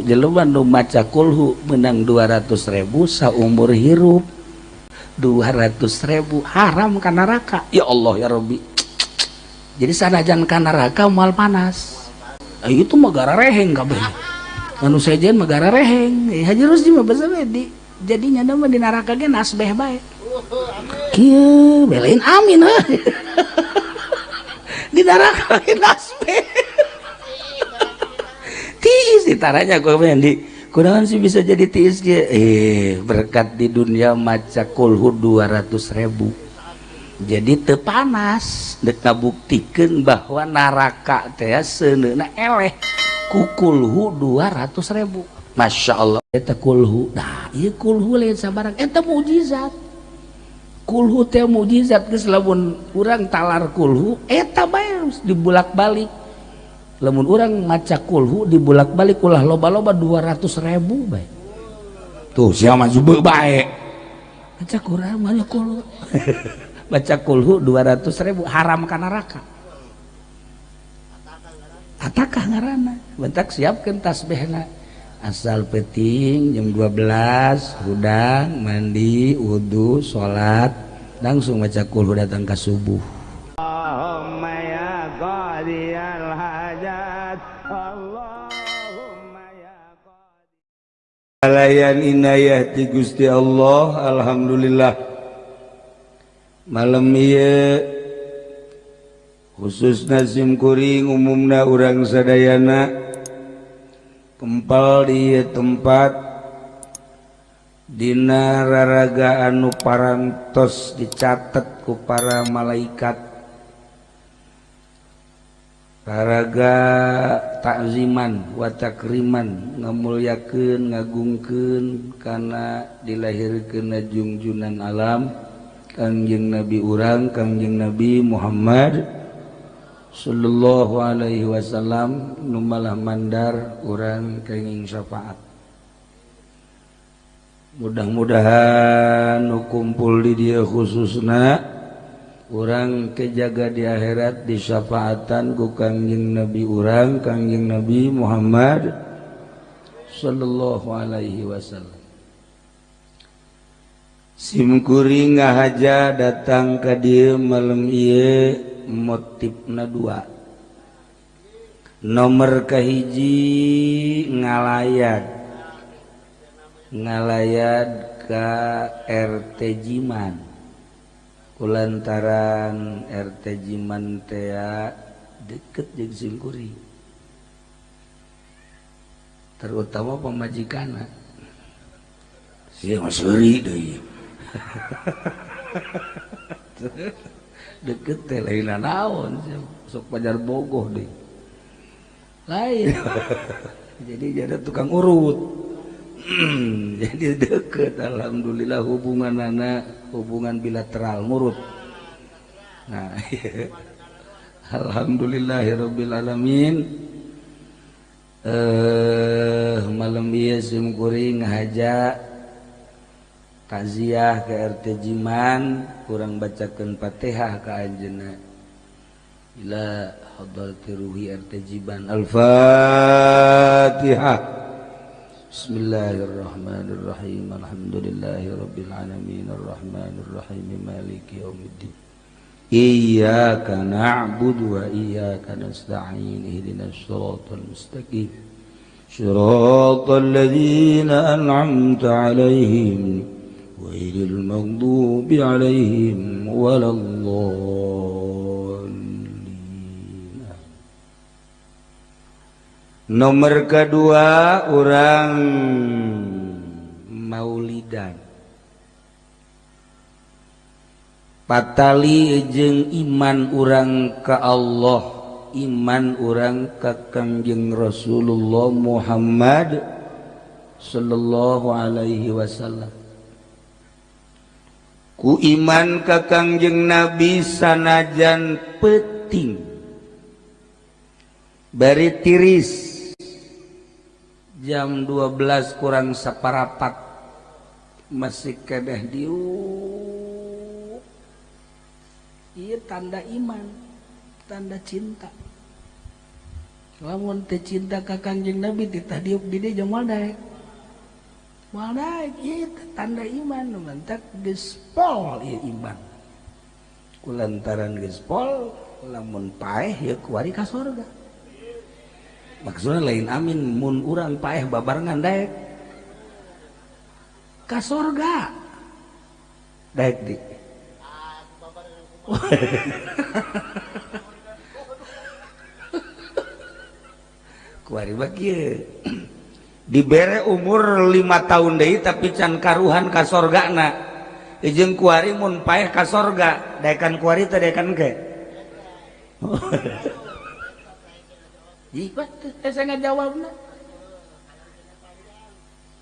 Jelema nu maca kulhu menang 200.000 saumur hirup. 200.000 haram ka neraka. Ya Allah ya Rabbi. Jadi sanajan ka neraka moal panas. Itu mah garareheng kabeh. Anu sejen mah garareheng. Haji Rusdi mah basa di jadi nyana mah di neraka ge nasbeh bae. Kieu belain amin heuh. Di neraka ge nasbeh. Tiis ditaranya gua di kunaon sih bisa jadi tiis ge, berkat di dunia maca kulhu 200.000 jadi teu panas, dek ngabuktikeun bahwa neraka teh seuneuna eleh ku kulhu 200.000. Masya Allah, eta kulhu. Nah, ieu kulhu lain sabarang, eta mukjizat. Kulhu teh mukjizat. Geus lamun urang talar kulhu eta bae dibulak-balik, lamun urang maca kulhu dibulak-balik, ulah loba-loba, 200.000 bae. Tuh siapa maju bae baca Quran, maca kulhu, baca kulhu 200.000 haram ka neraka. Atakah ngaranna bentak, siapkeun tasbihna. Asal peting jam 12 hudang, mandi, wudu, salat, langsung baca kulhu datang ke subuh. Allahumma ya qadiyal hajat, Allahumma ya. Kalayan inayah ti Gusti Allah, alhamdulillah malam ieu khususna sim kuring, umumna urang sadayana kempal di ieu tempat dina raraga anu parantos dicatet ku para malaikat, raraga takziman wa takriman, ngamulyakeun ngagungkeun kana dilahirkeun jungjunan alam Kangjeng Nabi urang, Kangjeng Nabi Muhammad sallallahu alaihi wasallam, nu malah mandar urang kenging syafaat. Mudah-mudahan nu kumpul di dieu khususna urang kejaga di akhirat disyafaatan ku Kangjeng Nabi urang, Kangjeng Nabi Muhammad sallallahu alaihi wasallam. Sim kuring ngahaja datang ka dieu malam ieu motifna dua. Nomor kahiji, ngalayat, ngalayat ka RT Jiman, kulantaran RT Jiman tea deket jeung sim kuring, terutama pamajikanna. Sia mah seuri deui. Deket teh lain naon, sok pajar bogoh deui lain, jadi tukang urut, jadi deket. Alhamdulillah, hubungan anak hubungan bilateral ngurut. Nah, alhamdulillahirabbil alamin. Malam ieu sim kuring ngahaja takziah ke RT Jiman, kurang bacakeun Fatihah ka anjeunna. Ila hadrati ruhi RT Jiman, Al-Fatihah. Bismillahirrahmanirrahim. Alhamdulillahirabbil alamin, arrahmanirrahim, maliki yaumiddin. Iyyaka na'budu wa iyyaka nasta'in, ihdinas siratal mustaqim, siratal ladzina an'amta 'alaihim, ghairil maghdubi 'alaihim waladdallin. Nomor kedua, urang maulidan patali jeung iman urang ka Allah, iman urang ka Kangjeng Rasulullah Muhammad sallallahu alaihi wasallam. Ku iman ka Kangjeng Nabi, sanajan peting bari tiris jam 12 kurang saparapat masih kedah diuk. Iya, tanda iman, tanda cinta. Lamun teu cinta ka Kangjeng Nabi titah diuk di dieu moal daek. Moal daek ieu tanda iman nu mantak geus pol ieu iman. Kulantaran geus pol lamun paeh ieu kuari ka sorga. Maksudna lain amin mun urang paeh babarengan daek ka sorga. Daek di. Kuari mah kieu. Dibere umur 5 tahun deui tapi can karuhan ka sorgana. Jeung kuari mun paeh ka sorga, daekan kuari teh daekan ke. Jiwa teh saya ngajawabna.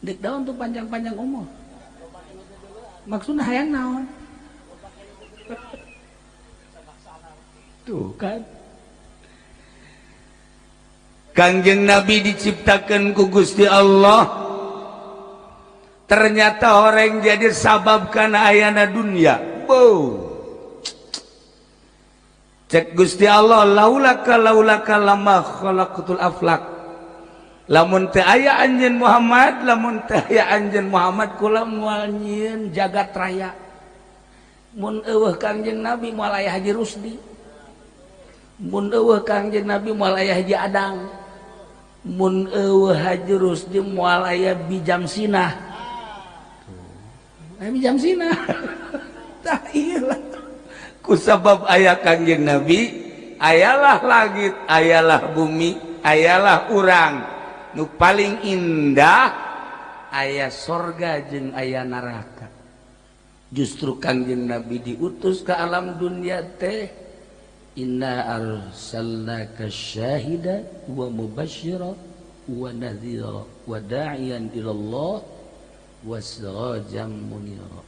Dek daun tuh panjang-panjang umur. Maksudna hayang naon? Tuh kan. Kangjeng Nabi diciptakan ku Gusti Allah. Ternyata orang jadi sabab kana ayana dunia. Bow. Cek Gusti Allah laulaka laulaka lama khalaqatul aflak. Lamun teu aya anjeun Muhammad, lamun teu aya anjeun Muhammad kula moal nyieun jagat raya. Mun eueuh Kangjeng Nabi moal aya Haji Rusdi. Mun eueuh Kangjeng Nabi moal aya Haji Adang. Mun eueuh Haji Rusdi moal aya Bijam Sinah. Aya Bijam Sinah. Tah ieu lah. Ku sabab aya Kangjeng Nabi, ayalah langit, ayalah bumi, ayalah urang. Nu paling indah aya sorga jeung aya neraka. Justru Kangjeng Nabi diutus ke alam dunia teh inna arsalnaka syahida wa mubasyira wa nadhira wa da'iyan ila Allah wa sirajan munira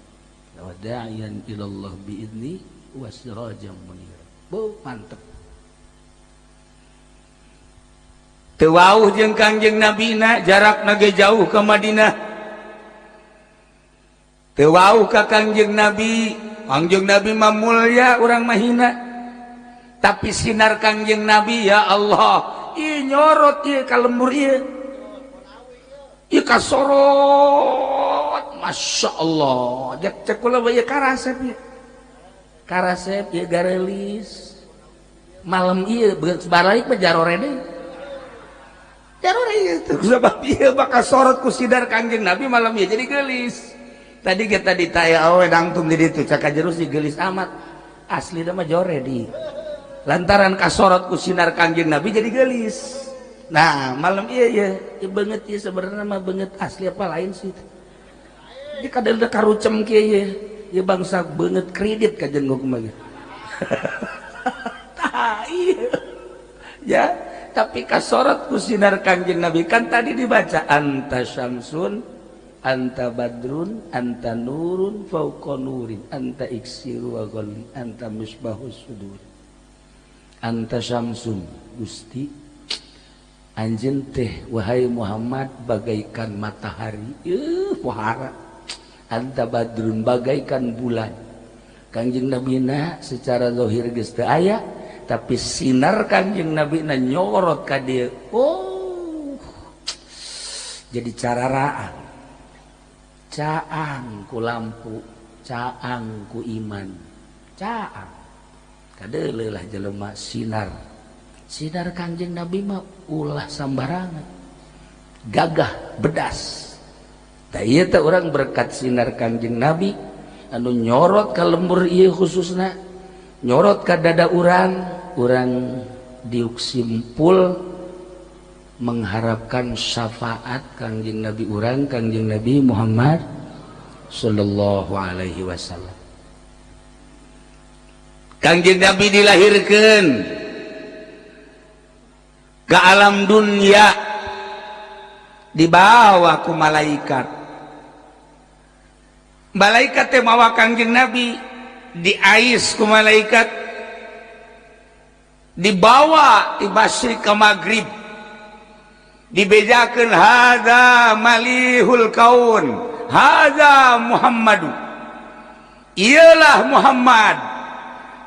wa da'iyan ila Allah biidni wa sirajan munira. Bu mantep. Teu wauh jeung Kangjeng Nabina jarakna ge jauh ke Madinah. Teu wauh ka Kangjeng Nabi, Kangjeng Nabi mah mulya urang mah hina. Tapi sinar Kangjeng Nabi ya Allah, ieu nyorot ieu ka lembur ieu. Ieu kasorot, Masya Allah. Cek cek kula ieu karasep ieu. Karasep ieu garelis. Malam ieu balik mah jarore deui. Jarore ieu teh sabab ieu bakal sorot ku sinar Kangjeng Nabi malam ieu jadi geulis. Tadi kita ditaya awe dangtung di ditu cak jerus geulis amat. Asli mah jore di. Lantaran kasorot ku sinar Kangjeng Nabi jadi geulis. Nah, malam iya ya, banget ya sebenarnya mah banget asli apa lain sih. Di kadal karucem kieu ye, ya bangsa banget kredit ka jeung kumaha. Tah iya. Ya, tapi kasorot ku sinar Kangjeng Nabi kan tadi dibaca anta syamsun, anta badrun, anta nurun fauqa nurin, anta iksiru wa ghalli, anta misbahus sudur. Anta syamsun, Gusti anjeun teh wahai Muhammad bagaikan matahari, pohara. Anta badrun bagaikan bulan. Kangjeng Nabina secara zahir geus teu aya, tapi sinar Kangjeng Nabina nyorot ka dieu. Oh. Jadi cararaan. Caang ku lampu, caang ku iman, caang. Kadeuleuh lah jelema sinar. Sinar Kangjeng Nabi mah ulah sambarangan. Gagah bedas. Tah ieu teh urang berkat sinar Kangjeng Nabi anu nyorot ka lembur ieu khususna, nyorot ka dada urang, urang diuk simpul mengharapkan syafaat Kangjeng Nabi urang, Kangjeng Nabi Muhammad sallallahu alaihi wasallam. Kangjeng Nabi dilahirkan ke alam dunia dibawa ku malaikat. Malaikat teh mawa Kangjeng Nabi diais ku malaikat, dibawa di masyrik ke maghrib, dibejakeun hadza malihul kaun, hadza Muhammadu. Iyalah Muhammad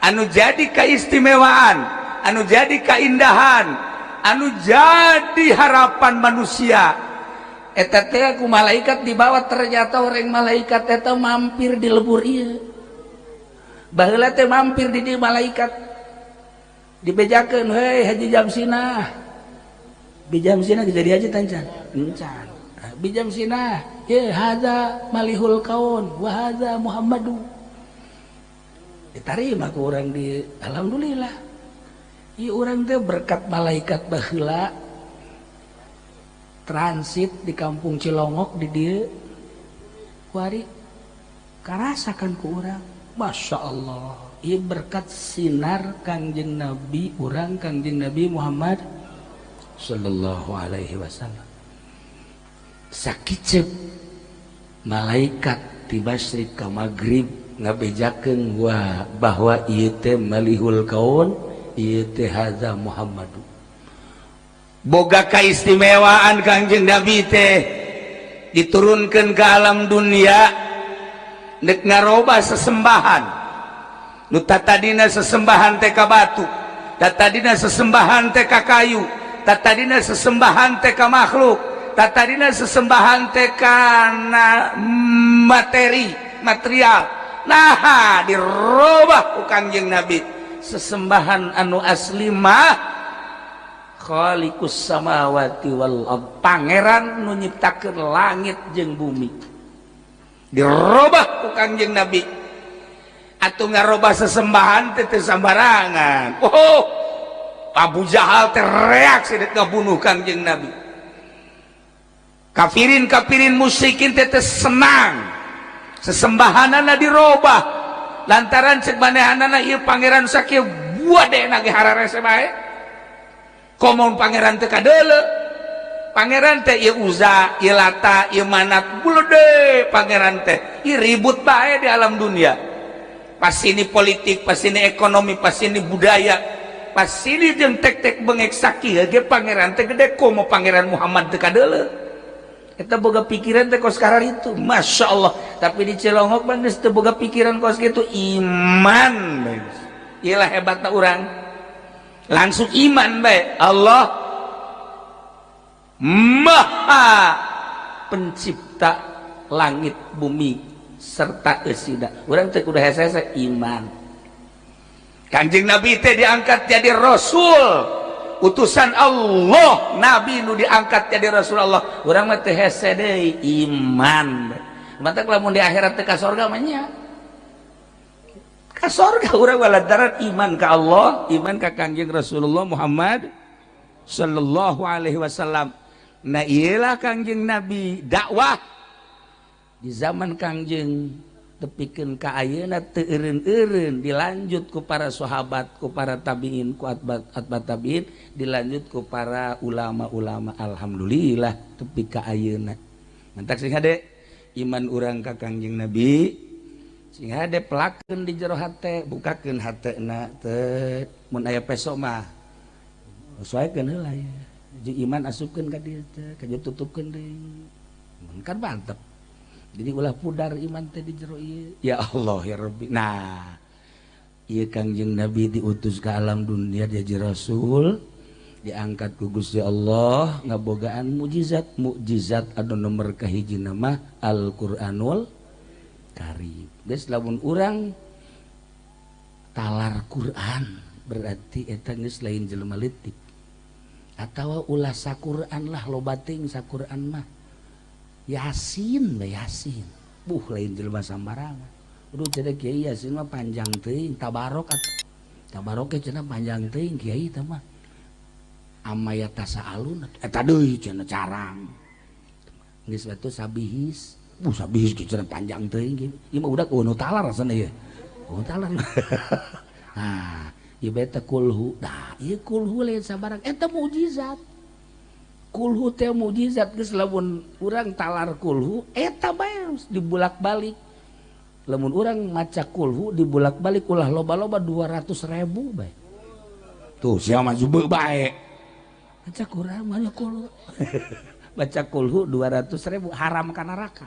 anu jadi keistimewaan, anu jadi keindahan, anu jadi harapan manusia eta teh ku malaikat dibawa. Ternyata orang malaikat eta mampir di lebur ieu. Baheula teh mampir di dieu malaikat, dibejakeun, "Hei, Haji Jamsinah." Bijamsinah jadi haji tancan encan. Bijamsinah ye, hadza malihul kaun wa hadza Muhammadu. Diterima ku urang di, alhamdulillah. Ieu urang teh berkat malaikat baheula transit di kampung Cilongok di dieu kuari karasakan ku urang. Masya Allah, ieu berkat sinar Kangjeng Nabi urang, Kangjeng Nabi Muhammad sallallahu alaihi wasallam. Sakicep malaikat di masyrik ka maghrib ngabejakeun wah bahwa ieu teh malihul kaun, ieu teh hadza Muhammadu. Boga kaistimewaan Kangjeng Nabi teh diturunkan ke alam dunia nek ngaroba sesembahan nu tadina sesembahan teh ka batu, tadina sesembahan teh ka kayu, tadina sesembahan teh ka makhluk, tadina sesembahan teh kana materi material. Nah, dirobah ku Kangjeng Nabi, sesembahan anu asli mah Khaliqus samawati wal ard, pangeran nu nyiptakeun langit jeung bumi. Dirobah ku Kangjeng Nabi. Atuh ngarobah sesembahan teh teu sambarangan. Oh, Abu Jahal teh reaksi dek ngabunuh Kangjeng Nabi. Kafirin kafirin musyrikin teh teu senang sesembahanana dirobah, lantaran cek manehanana ieu pangeran sakieu buat deh nage hararese bae. Komo pangeran teh kadeule, pangeran teh ieu Uza, ieu Lata, ieu Manat, bulede pangeran teh ieu ribut bae di alam dunia. Pas ini politik, pas ini ekonomi, pas ini budaya, pas ini jeung tek-tek bengek sakieu ge pangeran teh gede. Komo pangeran Muhammad teh kadeule. Eta boga pikiran teh kos karar itu. Masya Allah. Tapi di Cilongok mah geus teu boga pikiran kos kitu, iman. Iyalah hebatna urang, langsung iman bae Allah Maha Pencipta langit bumi serta eusina. Urang teh kudu hese iman. Kanjeng Nabi teh diangkat jadi rasul, utusan Allah. Nabi nu diangkat jadi rasul Allah, urang mah teu hese deui, iman. Matak lamun di akhirat teh ka sorga mah nya ka sorga urang, lantaran iman ka Allah, iman ka Kangjeng Rasulullah Muhammad sallallahu alaihi wasallam. Nah, iyalah Kangjeng Nabi dakwah di zaman Kangjeng tepikeun ka ayeuna teu eureun-eureun, dilanjut ku para sahabat, ku para tabiin, ku atba atba tabiin, dilanjut ku para ulama-ulama. Alhamdulillah tepi ka ayeuna. Mantak sing hade iman urang ka Kangjeng Nabi, sing hade pelakeun di jero hate, bukakeun hatena teh. Mun aya peso mah sesuaikeun heula ya jeung iman, asupkeun ka dieu teh, ka tutupkeun deui. Mun kan mantep, jadi ulah pudar iman teh di jero ieu. Ya Allah, ya Rabbi. Nah, ieu Kangjeng Nabi diutus ke alam dunia jadi rasul, diangkat ku Gusti Allah, ngabogaan mukjizat. Mukjizat anu nomor kahiji nama Al-Qur'anul Karim. Geus, lamun urang talar Quran berarti eta geus lain jelema leutik. Atawa ulah saquran lah, loba teuing saquran mah. Yasin bae, Yasin buh lain jelema sambarangan. Udah cenah kiai, Yasin mah panjang teuing. Tabarok atuh, tabarok ge cenah panjang teuing, kiai, tah mah amaya tasaalun eta deui cenah carang. Geus atuh sabihis, buh, sabihis ge cenah panjang teuing. Ieu mah udah nu talar rasana ieu, nu talar. Nah, ieu bae teh kulhu. Nah, ieu kulhu lain sabarang, eta mukjizat. Kulhu teh mukjizat. Geus, lamun urang talar kulhu eta bae dibulak-balik, lamun urang maca kulhu dibulak-balik, ulah loba-loba, 200.000 bae. Tuh sia mah jube bae baca Quran, baca kulhu, baca kulhu 200.000 haram ka neraka.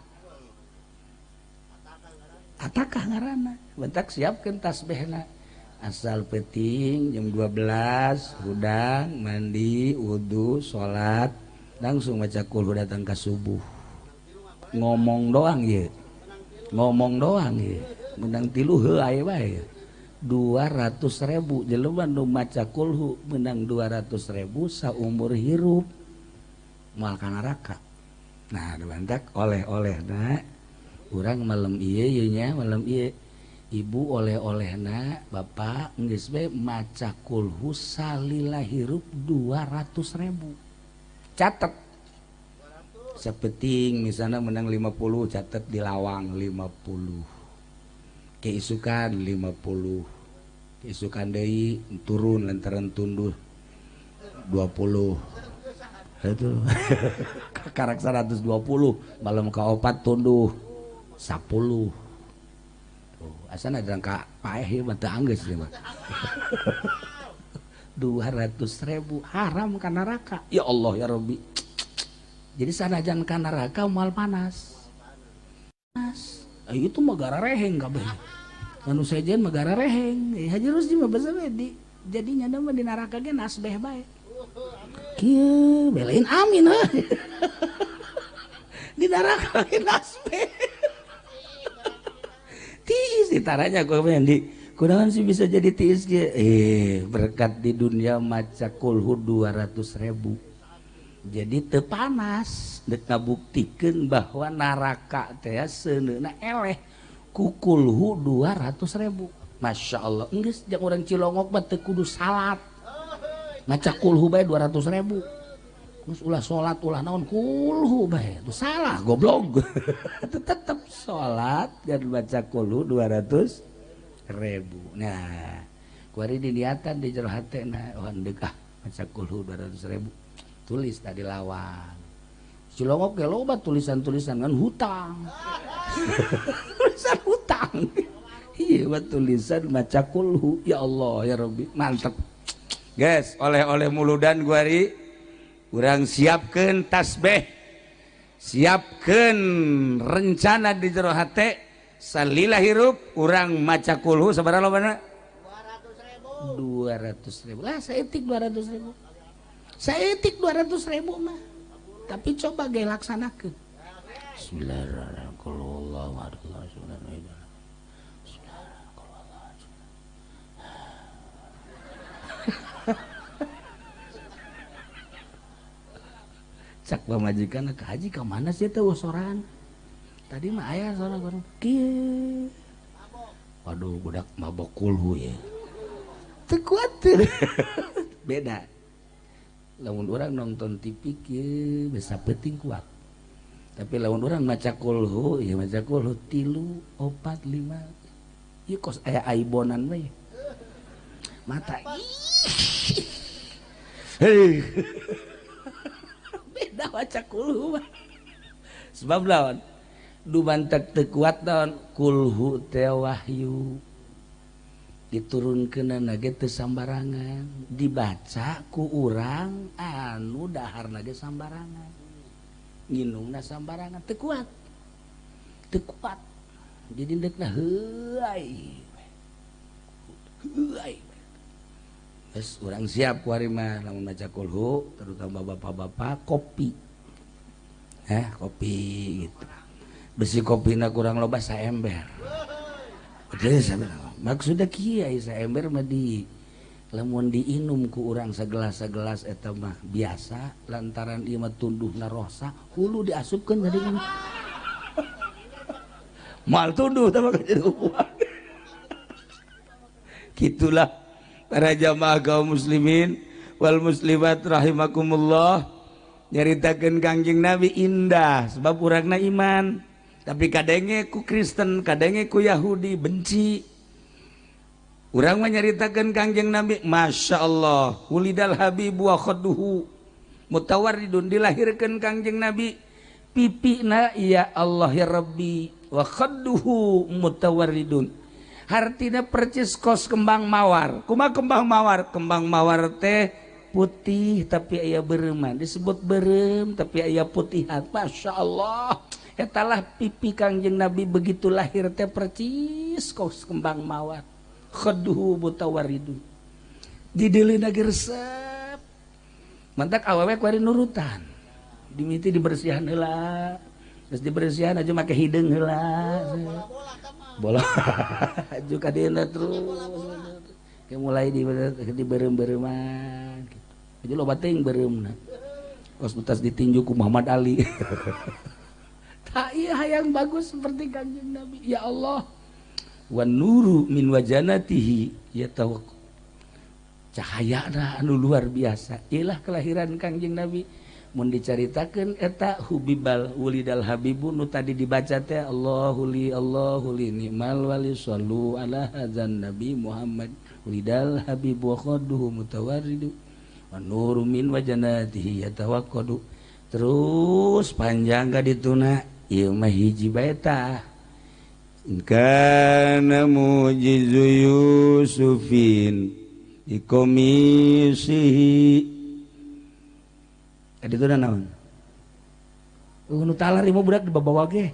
Atakah ngaranna. Bentak siapkeun tasbihna. Asal peting jam 12 hudang mandi wudu salat langsung maca kulhu datang ke subuh. Ngomong doang ye. Ngomong doang ye. Menang 3 heuh aya bae. 200.000 jelema nu maca kulhu menang 200.000 saumur hirup moal ka neraka. Nah, bantak oleh-olehna urang malam ieu ye nya, malam ieu ibu oleh-olehna bapak geus bae maca kulhu salila hirup 200.000. Catet. Sapeting misalnya menang 50 catet di lawang 50. Keisukan 50. Keisukan deui turun lantaran tunduh 20. Itu karak 120 malam kaopat tunduh 10. Tuh, asana ka paeh ieu mah teu anggeus ieu mah. 200.000 haram ka neraka. Ya Allah ya Rabbi. Jadi sanajan ka neraka moal panas. Panas. Itu mah garareheng kabeh. Anu sejen mah garareheng. Haji Rusdi mah basa we di jadi nyana mah di neraka ge nasbeh bae. Kieu belain amin heuh. Di neraka ge nasbeh. Tiis ditaranya ku di kunaon sih bisa jadi tiis ge? Berkat di dunia maca kulhu 200.000. Jadi teu panas deuk ngabuktikeun bahwa neraka teh seuneuna eleh ku kulhu 200.000. Masya Allah, geus jeung urang Cilongok mah teu kudu salat. Maca kulhu bae 200.000. Geus ulah salat ulah naon kulhu bae. Itu salah goblok. Tetep salat dan baca kulhu 200.000. Nah, kuari diniatan di jero hatena oh deuk ah maca kulhu 200.000. Tulis tadi lawang. Cilongok ge loba tulisan-tulisan kan hutang. Tulisan hutang. Iya, tulisan maca kulhu. Ya Allah ya Rabbi, mantep. Guys, oleh-oleh muludan guari urang siapkeun tasbih. Siapkeun rencana di jero hate salila hirup urang maca kulhu sabaraha lobana? 200.000. 200.000. Lah saeutik 200.000. Saeutik 200.000 mah. Tapi coba ge laksanakeun. Bismillahirrahmanirrahim. Cak pamajikan ke haji ke mana sih teh soran? Tadi mah aya soran goreng kieu. Waduh budak mabok kulhu ya. Teu kuat. Beda. Lamun urang nonton TV kieu bisa penting kuat. Tapi lamun urang maca kulhu, ya maca kulhu 3, 4, 5. Ieu kos aya aibonan we. Mata. Hei. Beda maca kulhu mah. Sebab lawan dumantek teu kuat naon kulhu teh wahyu. Diturunkeunana ge teu sambarangan, dibaca ku urang anu daharna ge sambarangan. Nginumna sambarangan teu kuat. Teu kuat. Jadi deukna heuay. Heuay. Geus urang siap ku ari mah lamun maca kulhu, terutama bapak-bapak kopi. Kopi gitu. Besi kopina kurang loba saember. Geus maksudna kieu aya saember mah di lamun diinum ku urang segelas-segelas eta mah biasa lantaran ieu mah tunduhna rosa hulu diasupkeun ka dieu. Moal tunduh tah mah jadi kuat. Kitulah para jamaah kaum muslimin wal muslimat rahimakumullah, nyaritakeun Kangjeng Nabi indah sebab urangna iman, tapi kadenge ku Kristen, kadenge ku Yahudi benci. Urang mah nyaritakeun Kangjeng Nabi, Masya Allah, wulidal habibu wa khadduhu mutawarridun, dilahirkeun Kangjeng Nabi pipina ya Allah ya Rabbi, wa khadduhu mutawarridun, hartina percis kos kembang mawar. Kumaha kembang mawar? Kembang mawar teh putih tapi aya bereuman, disebut berem tapi aya putihan. Masya Allah, etalah pipi Kangjeng Nabi begitu lahir teh percis kos kembang mawar. Khadduhu mutawarridun. Dideuleuh ge resep. Mantak awewe kuari nurutan. Dimiti dibersihan heula. Geus dibersihan aja make hideung heula. Bola. Aju ka dieuna terus. Ke mulai di beureum-beureuman gitu. Aja loba teuing beureumna. Kos utas ditinju ku Muhammad Ali. Tak iya hayang bagus seperti Kanjeng Nabi. Ya Allah. Wan nuru min wajanatihi yatawakku. Cahayana anu luar biasa. Ilah kelahiran Kangjeng Nabi. Mun dicaritakeun eta hubibal wulidal habibu nu tadi dibaca teh Allahu li ni'mal wali sallu ala hadzan nabi Muhammad wulidal habibu wa khadduhu mutawarridu wan nuru min wajanatihi yatawaqqadu. Terus panjang ka dituna ieu mah hiji bae tah. Kana mujizu Yusufin ikomisihi. Tadi itu naon? Nu talar ieu budak dibawa ge.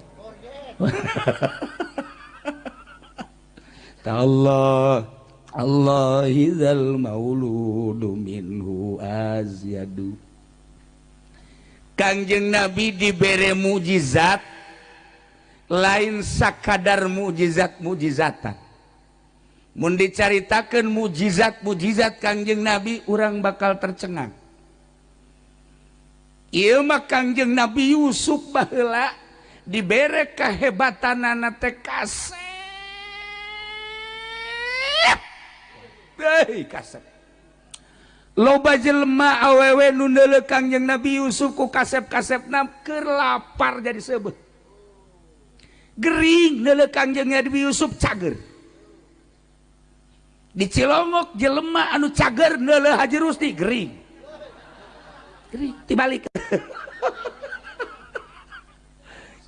Ta Allah Allah idzal mauludu minhu azyadu. Kangjeng Nabi dibere mukjizat lain sakadar mukjizat-mukjizatan. Mun dicaritakeun mukjizat-mukjizat Kangjeng Nabi urang bakal tercengang. Ieu mah Kangjeng Nabi Yusuf baheula dibere kehebatanana teh kasep. Heuh kasep. Loba jelema awewe nu neuleuh Kangjeng Nabi Yusuf ku kasep-kasepna keur lapar jadi seubeuh. Gering neuleuh Kangjeng Nabi Yusuf cager. Di Cilongok jelema anu cager neuleuh Haji Rusdi gering. Gering tibalik.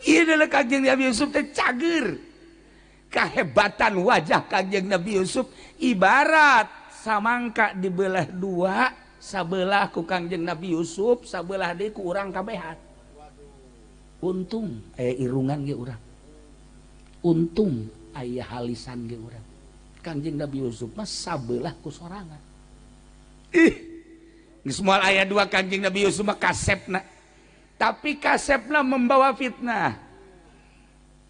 Ieu neuleuh Kangjeng Nabi Yusuf teh cager. Kahebatan wajah Kangjeng Nabi Yusuf ibarat samangka dibelah dua, sabelah ku Kangjeng Nabi Yusuf, sabelah deui ku urang kabehan. Untung aya irungan ge urang. Untung aya halisan ge urang. Kangjeng Nabi Yusuf mah sabelah ku sorangan. Ih, geus moal aya dua Kangjeng Nabi Yusuf mah kasepna. Tapi kasepna membawa fitnah.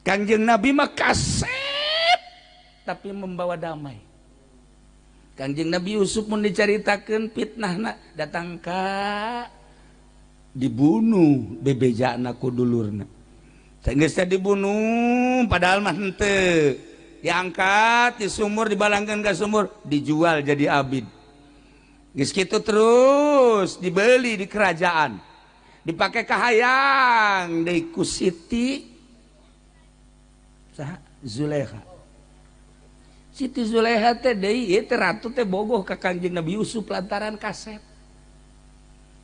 Kangjeng Nabi mah kasep tapi membawa damai. Kangjeng Nabi Yusuf mun dicaritakeun fitnahna datang ka dibunuh bebejana ku dulurna. Geus teh dibunuh padahal mah henteu. Diangkat di sumur, dibalangkeun ka sumur, dijual jadi abid. Geus kitu terus dibeli di kerajaan. Dipake kahayang deui ku Siti saha Zulaikha. Siti Zulaikha teh deui ieu teh ratu teh bogoh ka Kangjeng Nabi Yusuf lantaran kasep.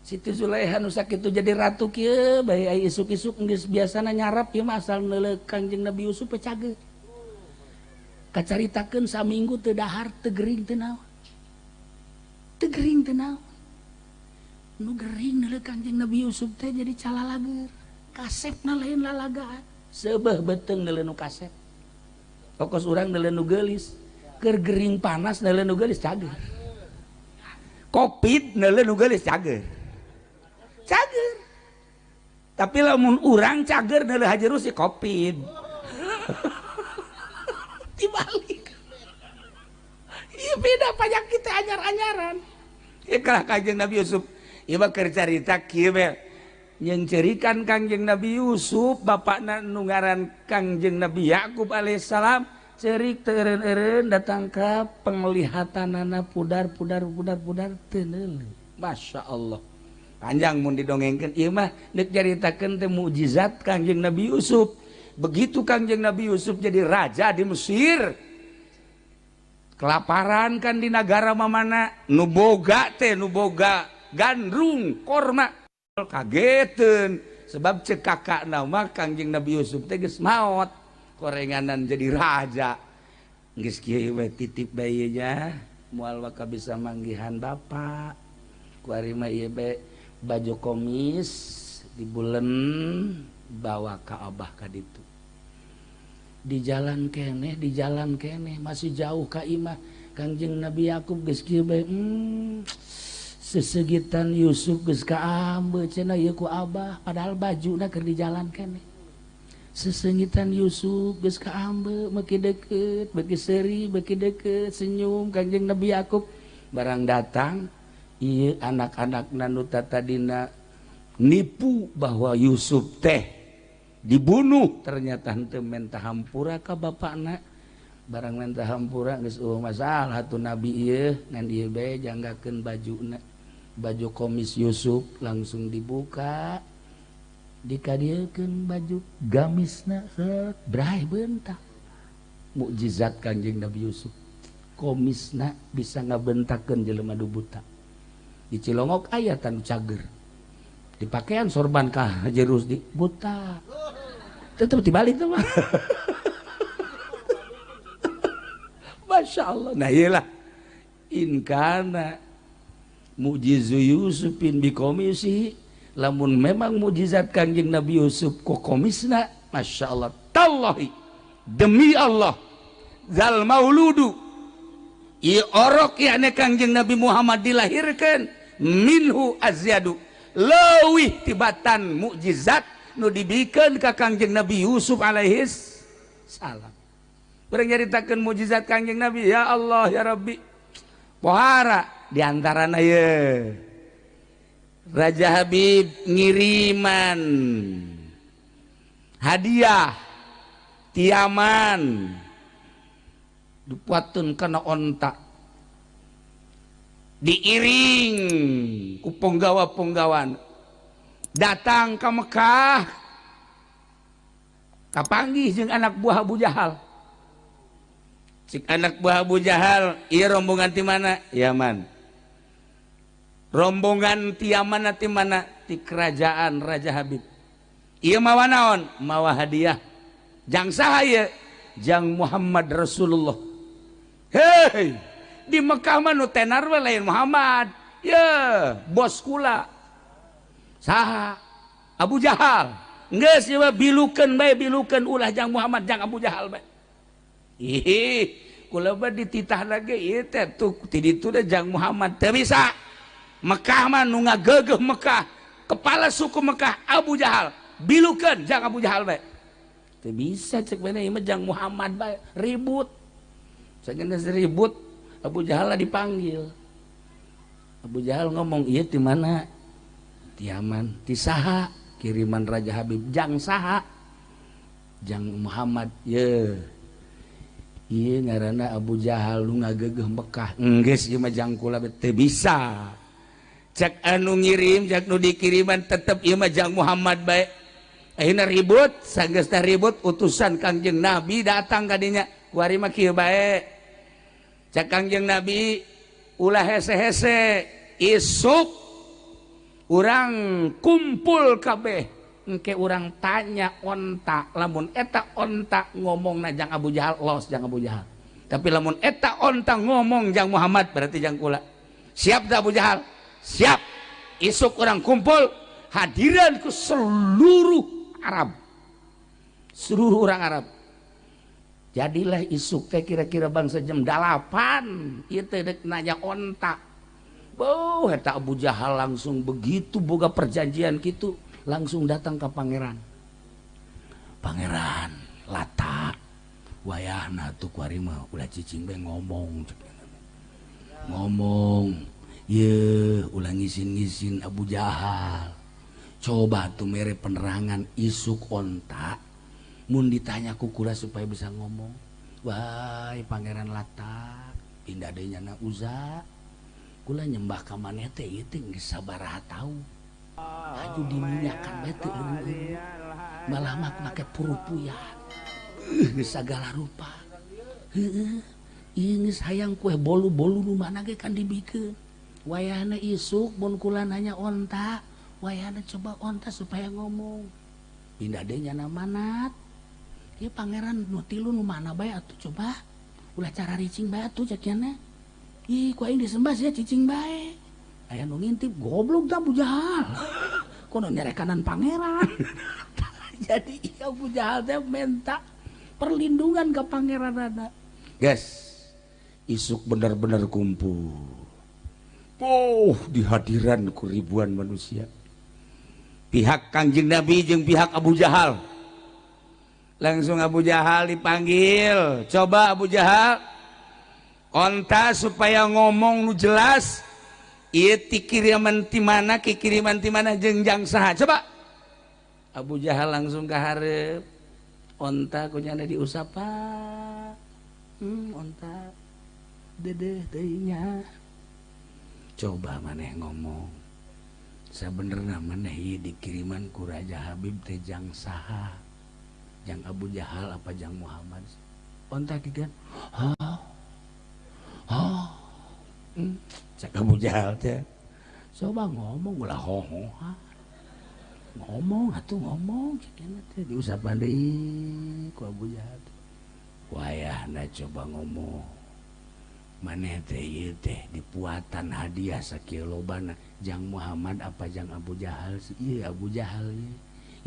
Siti Zulaikha nu sakitu jadi ratu kieu bae ai isuk-isuk geus biasana nyarap ieu mah asal neuleuh Kangjeng Nabi Yusuf teh cager. Kacaritakeun saminggu teu dahar teu gering teu naon. Teu gering teu naon. Nu gering neuleuh Kangjeng Nabi Yusuf teh jadi calalager. Kasepna lain lalagaan. Seubeuh beuteung neuleuh nu kasep. Pokos urang neuleuh nu geulis. Keur gering panas neuleuh nu geulis cager. Covid neuleuh nu geulis cager. Cager. Tapi lamun urang cager neuleuh Haji Rusdi Covid. Dibalik. Ieu beda panyakit teh anyar-anyaran. Ieu kalah Kangjeng Nabi Yusuf. Ieu mah keur carita kieu we. Nyeungceurikan Kangjeng Nabi Yusuf bapakna nu ngaran Kangjeng Nabi Yakub alaihissalam ceurik teu eureun-eureun datang ka penglihatanana pudar pudar pudar pudar teu neuleuh. Masya Allah. Panjang mun didongengkeun ieu mah deuk caritakeun teh mukjizat Kangjeng Nabi Yusuf. Begitu Kangjeng Nabi Yusuf jadi raja di Mesir, kelaparan kan di negara mamana, nu boga teh nu boga gandrung korma kageteun sebab cek kakakna mah Kangjeng Nabi Yusuf teh geus maot korenganan jadi raja. Geus kieu we titip bae nya moal waka bisa manggihan bapak. Ku ari mah ieu bae baju komis dibulen bawa ka abah ka ditu. Di jalan keneh masih jauh ka imah. Kangjeng Nabi Yakub geus kieu bae. Sesegitan Yusuf geus kaambe cenah ieu ku abah padahal bajuna keur di jalan keneh. Sesengitan Yusuf geus kaambe beuki deukeut, beuki seuri, beuki deukeut senyum Kangjeng Nabi Yakub. Barang datang ieu anak-anakna nu tadina nipu bahwa Yusuf teh dibunuh ternyata henteu menta hampura ka bapakna. Barang menta hampura geus eueuh masalah atuh nabi ieu ngan ieu bae janggakeun bajuna. Baju komis Yusuf langsung dibuka dikadiekeun baju gamisna set bray bentak. Mukjizat Kangjeng Nabi Yusuf komisna bisa ngabentakeun jelema nu buta. Di Cilongok aya tanu cager dipakaian sorban kah Haji Rusdi buta tetep dibalik tuh mah. Masya Allah. Nah iyalah in kana mujizu Yusufin bikomisi lamun memang mujizat Kangjeng Nabi Yusuf ku komisna Masya Allah tallahi demi Allah zal mauludu ieu orok yakni Kangjeng Nabi Muhammad dilahirkan minhu azyadu leuwih tibatan mukjizat nu dibikeun ka Kangjeng Nabi Yusuf alaihis salam. Urang nyaritakeun mukjizat Kangjeng Nabi ya Allah ya Rabbi. Pohara di antarana ye Raja Habib ngiriman hadiah tiaman dipuatun kana onta diiring ku penggawa-penggawan datang ke Mekah kapanggih jeung anak buah Abu Jahal. Cik anak buah Abu Jahal ieu rombongan ti mana? Yaman. Rombongan ti Yaman ti mana? Ti kerajaan Raja Habib. Ieu mawa naon? Mawa hadiah. Jang saha ieu? Jang Muhammad Rasulullah. Hei, di Mekah mah nu tenar we lain Muhammad. Ye, bos kula. Saha? Abu Jahal. Geus ieu mah bilukeun bae, bilukeun ulah jang Muhammad jang Abu Jahal bae. Ih, kula mah dititah lagi ieu teh tuh ti ditu teh jang Muhammad teu bisa. Mekah mah nu ngageugeuh Mekah, kepala suku Mekah Abu Jahal. Bilukeun jang Abu Jahal bae. Teu bisa cek bae ieu mah jang Muhammad bae, ribut. Sageus ribut Abu Jahal dipanggil. Abu Jahal ngomong, "Ieu ti mana?" "Ti Yaman." "Ti saha?" "Kiriman Raja Habib." "Jang saha?" "Jang Muhammad." "Ye. Ieu ngaranna Abu Jahal nu ngageugeuh Mekah." "Enggeus ieu mah jang kula teu bisa." Cek anu ngirim, cek nu dikiriman tetep ieu mah jang Muhammad bae. Ayeuna ribut, sanggeusna ribut utusan Kangjeng Nabi datang ka dinya. Kuari mah kieu bae. Cek Kangjeng Nabi ulah hese-hese isuk urang kumpul kabeh engke urang tanya onta lamun eta onta ngomong na jang Abu Jahal los jang Abu Jahal tapi lamun eta onta ngomong jang Muhammad berarti jang kula. Siap dah Abu Jahal? Siap. Isuk urang kumpul hadiran ke seluruh Arab, seluruh orang Arab. Jadilah isuk teh kira-kira bangsa jam 8 ieu teh dek nanya onta. Beuh eta Abu Jahal langsung begitu boga perjanjian kitu langsung datang ke pangeran. Pangeran Lata wayahna tuh kuari mah ulah cicing bae ngomong. Ngomong ye ulah ngisin-ngisin Abu Jahal. Coba tuh mere penerangan isuk onta mun ditanya ku kula supaya bisa ngomong. Wahai Pangeran Lata, pindah deui nyana Uza. Kula nyembah ka maneh teh ieu teh geus sabaraha taun. Haju diminyakan bae teu eureun. Malah mah make purupuyan. Geus sagala rupa. Heueuh, ieu geus hayang kue bolu-bolu nu mana ge kan dibikeun. Wayahna isuk mun kula nanya onta, wayahna coba onta supaya ngomong. Pindah deui nyana manat. Ieu pangeran nu tilu nu mana bae atuh coba. Ulah cara ricing bae atuh cek nya. Ih, ku aing disembah sia cicing bae. Aya nu ngintip goblok tah Abu Jahal. Kono nyerekanan pangeran. Jadi Abu Jahal teh menta Perlindungan ka pangeranana. Guys, isuk bener-bener kumpul. Oh, di hadiran ku ribuan manusia. Pihak Kangjeng Nabi jeung pihak Abu Jahal. Langsung Abu Jahal dipanggil. Coba Abu Jahal, onta supaya ngomong nu jelas. Ieu ti kiriman ti mana, ki kiriman ti mana jeung jang saha. Coba. Abu Jahal langsung ka hareup. Onta kunyana diusapan. Onta dedeh teuing. Coba maneh ngomong. Sabenerna maneh ieu dikiriman ku Raja Habib teh jang saha? Jang Abu Jahal apa jang Muhammad? Onta kieu. Hah? Hah? Cak Abu Jahal teh. Coba ngomong ulah hoho. Ngomong atuh ngomong cek teh diusapan deui ku Abu Jahal. Wayahna coba ngomong. Maneh teh ieu teh dipuatan hadiah sakieu lobana jang Muhammad apa jang Abu Jahal sih? Ieu Abu Jahal ieu.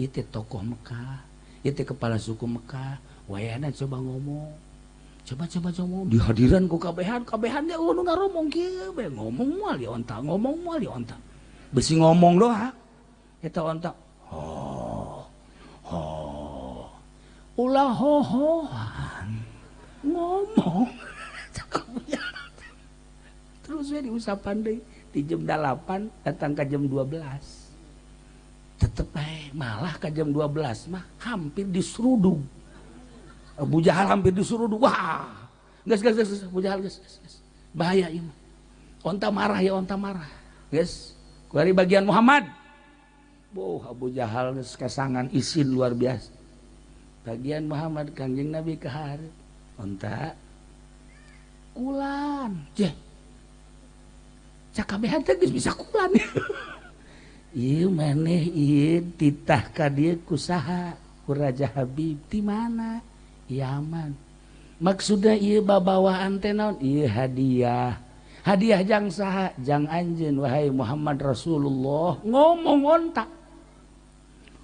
Ieu teh tokoh Mekah, ieu teh kepala suku Mekah. Wayahna coba ngomong. Coba ngomong di hadiran ku kabehan, kabehan ge nu ngaromong kieu bae ngomong moal di onta, ngomong moal di onta. Besi ngomong doang. Eta onta. Ho. Ho. Ulah hohohan. Ngomong. Terus we diusapan deui di jam 8 datang ke jam 12. Tetep bae malah ke jam 12 mah hampir diseruduk. Abu Jahal hampir diseruduk. Wah. Geus geus geus Abu Jahal geus geus. Bahaya ieu mah. Onta marah ya onta marah. Geus. Kuari bagian Muhammad. Boh Abu Jahal geus kesangan isin luar biasa. Bagian Muhammad Kangjeng Nabi ka hareup. Onta kulan. Jeh. Cakabehan teh geus bisa kulan. Ieu maneh ieu titah ka dieu ku saha? Ku Raja Habib ti mana? Yaman. Maksudna ieu babawaan teh naon? Ieu hadiah. Hadiah jang saha? Jang anjeun wahai Muhammad Rasulullah. Ngomong onta.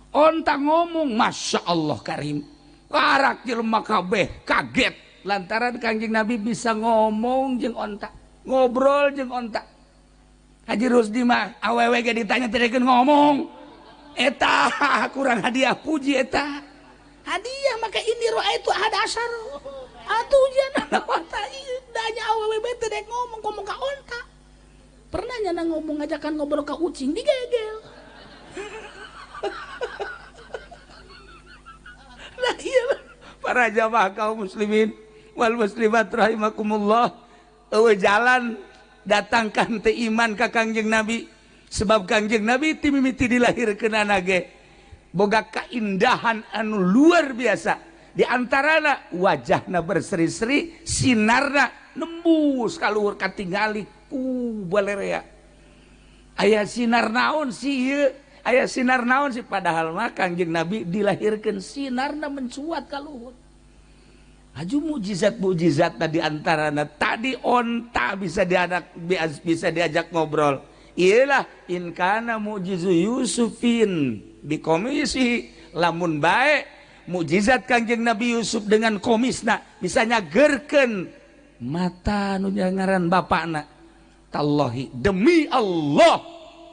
Onta ngomong, Masya Allah Karim. Karak jelema kabeh kaget lantaran Kangjeng Nabi bisa ngomong jeung onta, ngobrol jeung onta. Haji Rusdi mah awewe ge ditanya teu ngomong. Eta kurang hadiah puji eta. Hadiah maka ini roa itu ada asar. Atuh jangan onta ieu danya awewe bae teu dek ngomong ngomong ka onta. Pernah nyana ngomong ngajakan ngobrol ka ucing digegel. Nah iya para jamaah kaum muslimin wal muslimat rahimakumullah, eueuh jalan datangkan teh iman ka Kangjeng Nabi sebab Kangjeng Nabi ti mimiti dilahirkeunana ge boga kaindahan anu luar biasa, di antarana wajahna berseri-seri, sinarna nembus ka luhur katingali ku balerea. Aya sinar naon sih ieu? Aya sinar naon sih? Padahal mah Kangjeng Nabi dilahirkeun sinarna mencuat ka luhur. Aju mukjizat-mukjizat tadi antarana tadi onta bisa dianak bisa diajak ngobrol. Iyalah in kana mukjizu Yusufin bikomisi, lamun bae mukjizat Kangjeng Nabi Yusuf dengan komisna bisa nyagerkeun mata nu ngaran bapakna. Tallahi demi Allah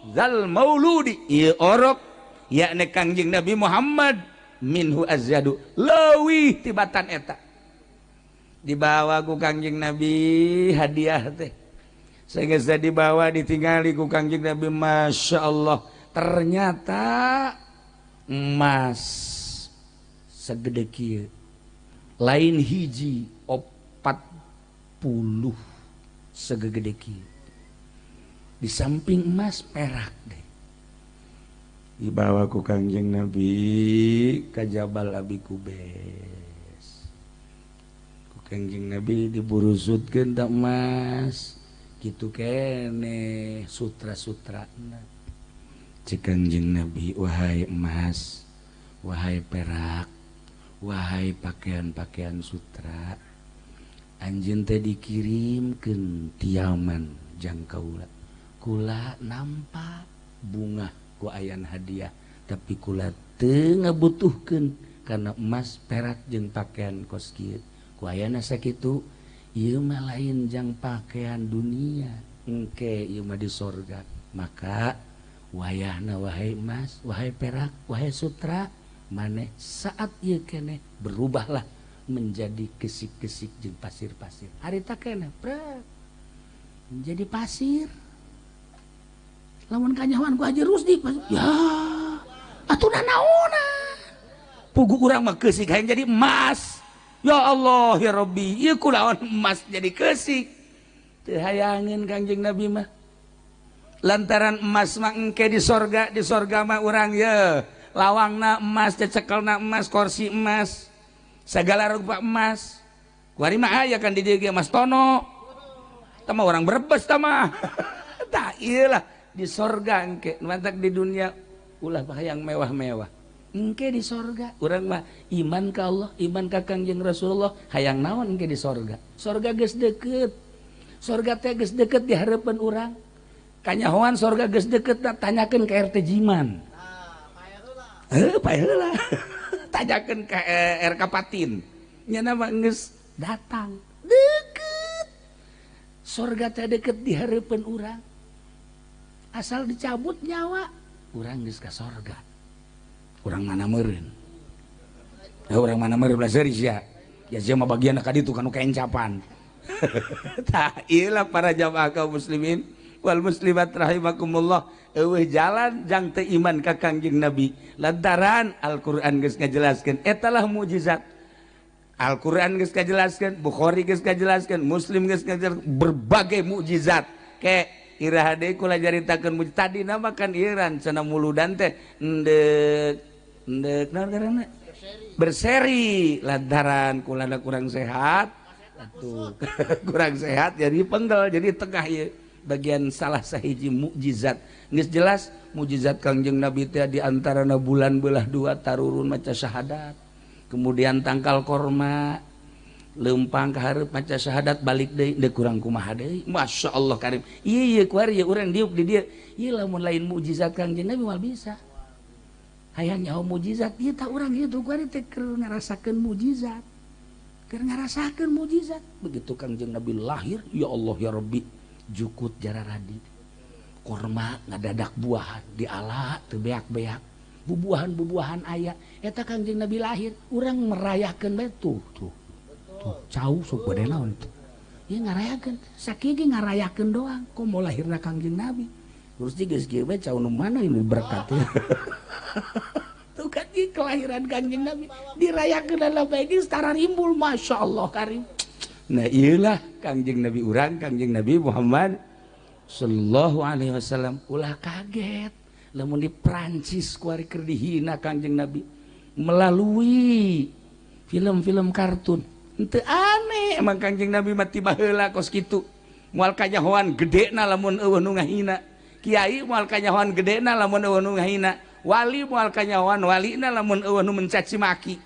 zal mauludi ieu orok yakni Kangjeng Nabi Muhammad minhu azyadu leuwih tibatan eta. Dibawa ku Kangjeng Nabi hadiah teh. Sehingga dibawa ditinggali ku Kangjeng Nabi, Masya Allah ternyata emas segede kieu lain hiji 40 segede kieu. Di samping emas perak deh. Dibawa ku Kangjeng Nabi ka Jabal Abi Kubes. Kangjeng Nabi diburusutkeun tak emas kitu keneh sutra-sutrana. Cek Kangjeng Nabi, wahai emas, wahai perak, wahai pakaian-pakaian sutra, anjeun teh dikirimkeun ti Yaman jang kaula. Kula nampak bunga ku ayan hadiah, tapi kula teu ngabutuhkeun Karena emas perak jeung pakaian kos kieu ku ayana sakitu ieu mah lain jang pakaian dunia engke ieu mah di sorga. Maka wayahna wahai emas, wahai perak, wahai sutra, maneh saat ieu keneh berubahlah menjadi kesik-kesik jeung pasir-pasir. Harita keneh prek menjadi pasir. Lamun kanyahoan ku Haji Rusdi ya atuh nanaonan. Pugu urang mah keusik hayang jadi emas. Ya Allah ya Rabbi, ieu kulaon emas jadi keusik. Teu hayangeun Kangjeng Nabi mah. Lantaran emas mah engke di sorga mah urang ye lawangna emas, cecekelna emas, kursi emas, segala rupa emas. Kuari mah aya kan di dieu ge emas tono. Tah mah urang Brebes tah mah. Tah ieu lah di sorga engke, mantak di dunia ulah hayang mewah-mewah. Engke di sorga urang mah iman ka Allah, iman ka Kangjeng Rasulullah, hayang naon engke di sorga. Sorga geus deukeut. Sorga teh geus deukeut di hareupeun urang. Kanyahoan sorga geus deukeut tanyakeun ka RT Jiman. Heuh, pae heula. Tanyakeun ka RK Patin. Nya mah geus datang. Deukeut. Sorga teh deukeut di hareupeun urang. Asal dicabut nyawa, urang geus ka sorga. Urang mana meureun? Ya urang mana meureun belah seuri sia. Ya sia mah bagian ka ditu kanu kaencapan. Tah ieu lah para jamaah kaum muslimin wal muslimat rahimakumullah, eueuh jalan jang teu iman ka Kangjeng Nabi lantaran Al-Qur'an geus ngajelaskeun eta lah mukjizat. Al-Qur'an geus ngajelaskeun, Bukhari geus ngajelaskeun, Muslim geus ngajelaskeun berbagai mukjizat. Ke iraha deui kula caritakeun mukjizat tadi nama kan ieu cenah muludan teh endek endek naon ngaranna berseri lantaran kula kurang sehat atuh kurang sehat jadi penggal jadi tengah ieu bagian salah sahiji mukjizat. Geus jelas mukjizat Kangjeng Nabi teh di antarana bulan belah dua tarurun maca syahadat, kemudian tangkal korma leumpang ka hareup maca syahadat balik deui deuk kurang kumaha deui. Masya Allah karim. Ieu ieu kuari urang diuk di dieu ieu lamun lain mukjizat Kangjeng Nabi moal bisa. Hayang nyaho mukjizat ieu tah urang ieu kuari teh keur ngarasakeun mukjizat. Keur ngarasakeun mukjizat. Begitu Kangjeng Nabi lahir, ya Allah ya Rabbi, jukut jararadi korma ngadadak buahan diala teu beak-beak bubuahan-bubuahan aya eta Kangjeng Nabi lahir urang merayakeun bae tuh tuh tuh cau sok bade naon tuh ieu ngarayakeun sakieu ge ngarayakeun doang komo lahirna Kangjeng Nabi terus geus kieu bae cau nu mana ini berkat tuh kan ieu kelahiran Kangjeng Nabi dirayakeun dalam bae geus tararimbul Masya Allah karim. Nah iyalah Kangjeng Nabi urang, Kangjeng Nabi Muhammad sallallahu alaihi wasallam. Ulah kaget lamun di Prancis kuari keur dihina Kangjeng Nabi melalui film-film kartun. Henteu aneh emang Kangjeng Nabi mah tiba heula kos kitu. Moal kanyahoan gedena lamun eueuh nu ngahina. Kiai moal kanyahoan gedena lamun eueuh nu ngahina. Wali moal kanyahoan walina lamun eueuh nu mencaci maki.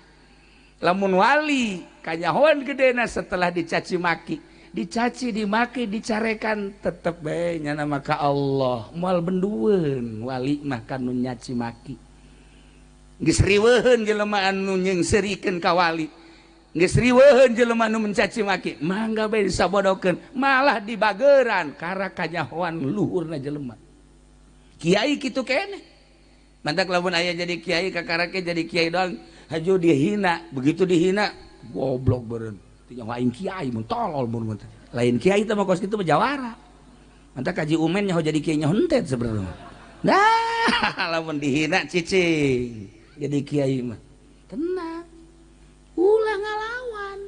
Lamun wali kanyahoan gedena setelah dicaci maki, dicaci dimaki dicarekan tetep bae nyana maka Allah moal bendueun wali mah kanu nyaci maki. Geus riweuheun jelema anu nyengserikeun ka wali, geus riweuheun jelema anu mencaci maki, mangga bae disabodokeun malah dibageran kara kanyahoan luhurna jelema. Kiai kitu keneh. Mantak lamun aya jadi kiai kakarake jadi kiai doang haju dihina, begitu dihina goblok beureun. Teu nyaho aing kiai mun tolol mun lain kiai teh mah kos kitu mah jawara. Mantak kaji umen nyaho jadi kiai nyaho henteu sebenarnya. Nah, lamun dihina cicing jadi kiai mah tenang. Ulah ngalawan.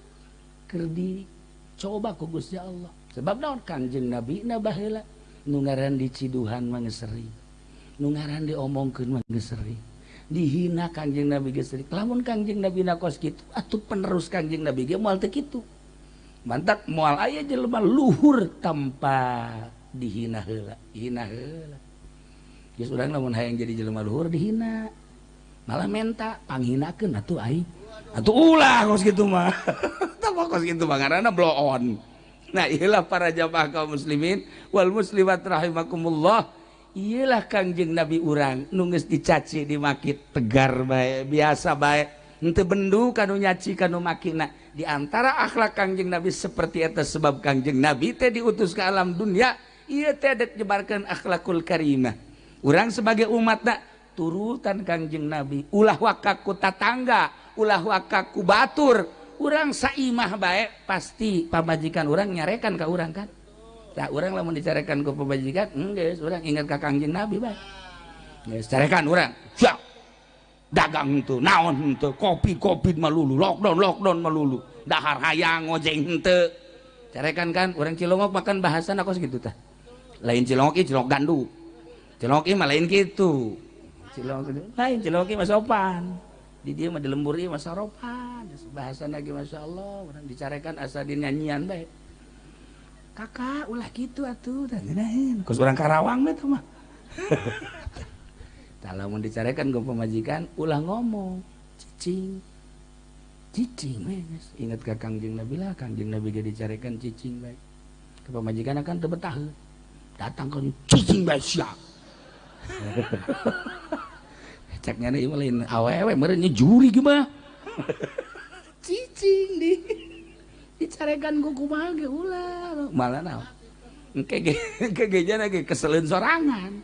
Keur dicoba ku Gusti Allah. Sebab naon Kangjeng Nabi na baheula nu ngaran diciduhan mah geus sering. Nu ngaran diomongkeun mah geus sering. Dihina Kangjeng Nabi geus sering. Lamun Kangjeng Nabi na kos kitu atuh penerus Kangjeng Nabi ge moal teu kitu. Mantak moal aya jelema luhur tanpa dihina heula, hina heula. Geus urang lamun hayang jadi jelema luhur dihina. Malah menta panghinakeun atuh aing. Atuh ulah kos kitu mah. Tah kos kitu mah ngaranna blow on. Nah, iyalah para jamaah kaum muslimin wal muslimat rahimakumullah. Iyalah Kangjeng Nabi urang nu geus dicaci dimaki tegar bae, biasa bae. Henteu bendu kanu nyaci kanu makina. Di antara akhlak Kangjeng Nabi seperti eta sebab Kangjeng Nabi teh diutus ke alam dunia ieu teh dek nyebarkeun akhlakul karimah. Urang sebagai umatna turutan Kangjeng Nabi, ulah waka ku tatangga, ulah waka ku batur. Urang saimah bae pasti pamajikan urang nyarekan ka urang kan. Tah urang lamun dicarekan ku pamajikan, geus urang ingat ka Kangjeng Nabi bae. Geus carekan urang. Siap. Dagang henteu, naon henteu, kopi-kopi malulu, lockdown malulu, dahar hayang ngojeng henteu. Carekan kan urang Cilongok makan bahasan aku segitu tah. Lain Cilongok ieu Cilongok gandu. Cilongok ieu mah lain kitu. Cilongok lain Cilongok ieu mah sopan. Di dieu mah di lembur ieu mah saropan. Bahasan lagi Masya Allah, urang dicarekan asa dinyanyian bae. Kakak ulah kitu atuh tah ngeunaheun. Kos urang Karawang mah teh mah. Tah lamun dicarekan ku pamajikan ulah ngomong, cicing. Cicing we geus. Ingat ka Kangjeng Nabi lah, Kangjeng Nabi ge dicarekan cicing bae. Ka pamajikan kan teu betaheun. Datang ka cicing bae sia. Cek nyana ieu mah lain awewe meureun juri ge mah. Cicing di dicarekan ku kumaha ge ulah. Malah naon. Engke ge jana ge keseleun sorangan.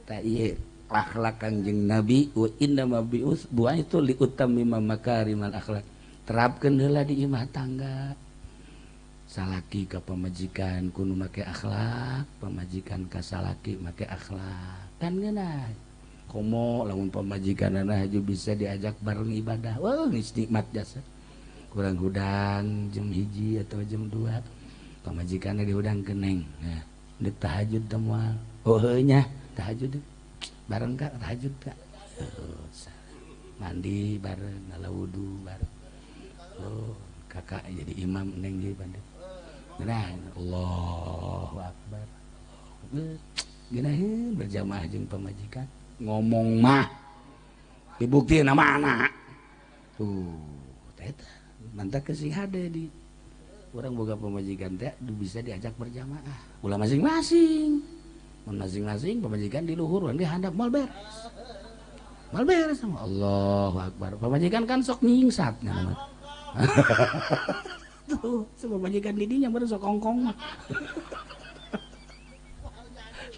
Tah ieu akhlak Kangjeng Nabi wa inna ma bi'us buaitu li utammima makarimal akhlak. Terapkeun heula di imah tangga. Salaki ka pamajikan kudu make akhlak, pamajikan ka salaki make akhlak. Kan ngeunah. Komo lamun pamajikanana haju bisa diajak bareng ibadah. Wah, geus nikmat jasa. Kurang hudang jam 1 atau jam 2. Pamajikanna dihudangkeun neng. Nah, deuk tahajud teh moal. Oh heuh nya, tahajud. Bareng kak, tahajud kak. Oh, mandi bareng, ngala wudu bareng. Oh, kakak jadi imam neng di bandung. Nah, Allahu Akbar. Geunaheun berjamaah jeung pamajikan. Ngomong mah dibuktiin sama anak. Tuh, eta mantap kesing hade di. Urang boga pamajikan teh bisa diajak berjamaah. Ulah masing-masing. Masing-masing pamajikan di luhur urang di handap moal beres. Moal beres sama Allahu Akbar. Pamajikan kan sok nyingsat nya. Tuh, pamajikan di dinya baru sok kongkong mah.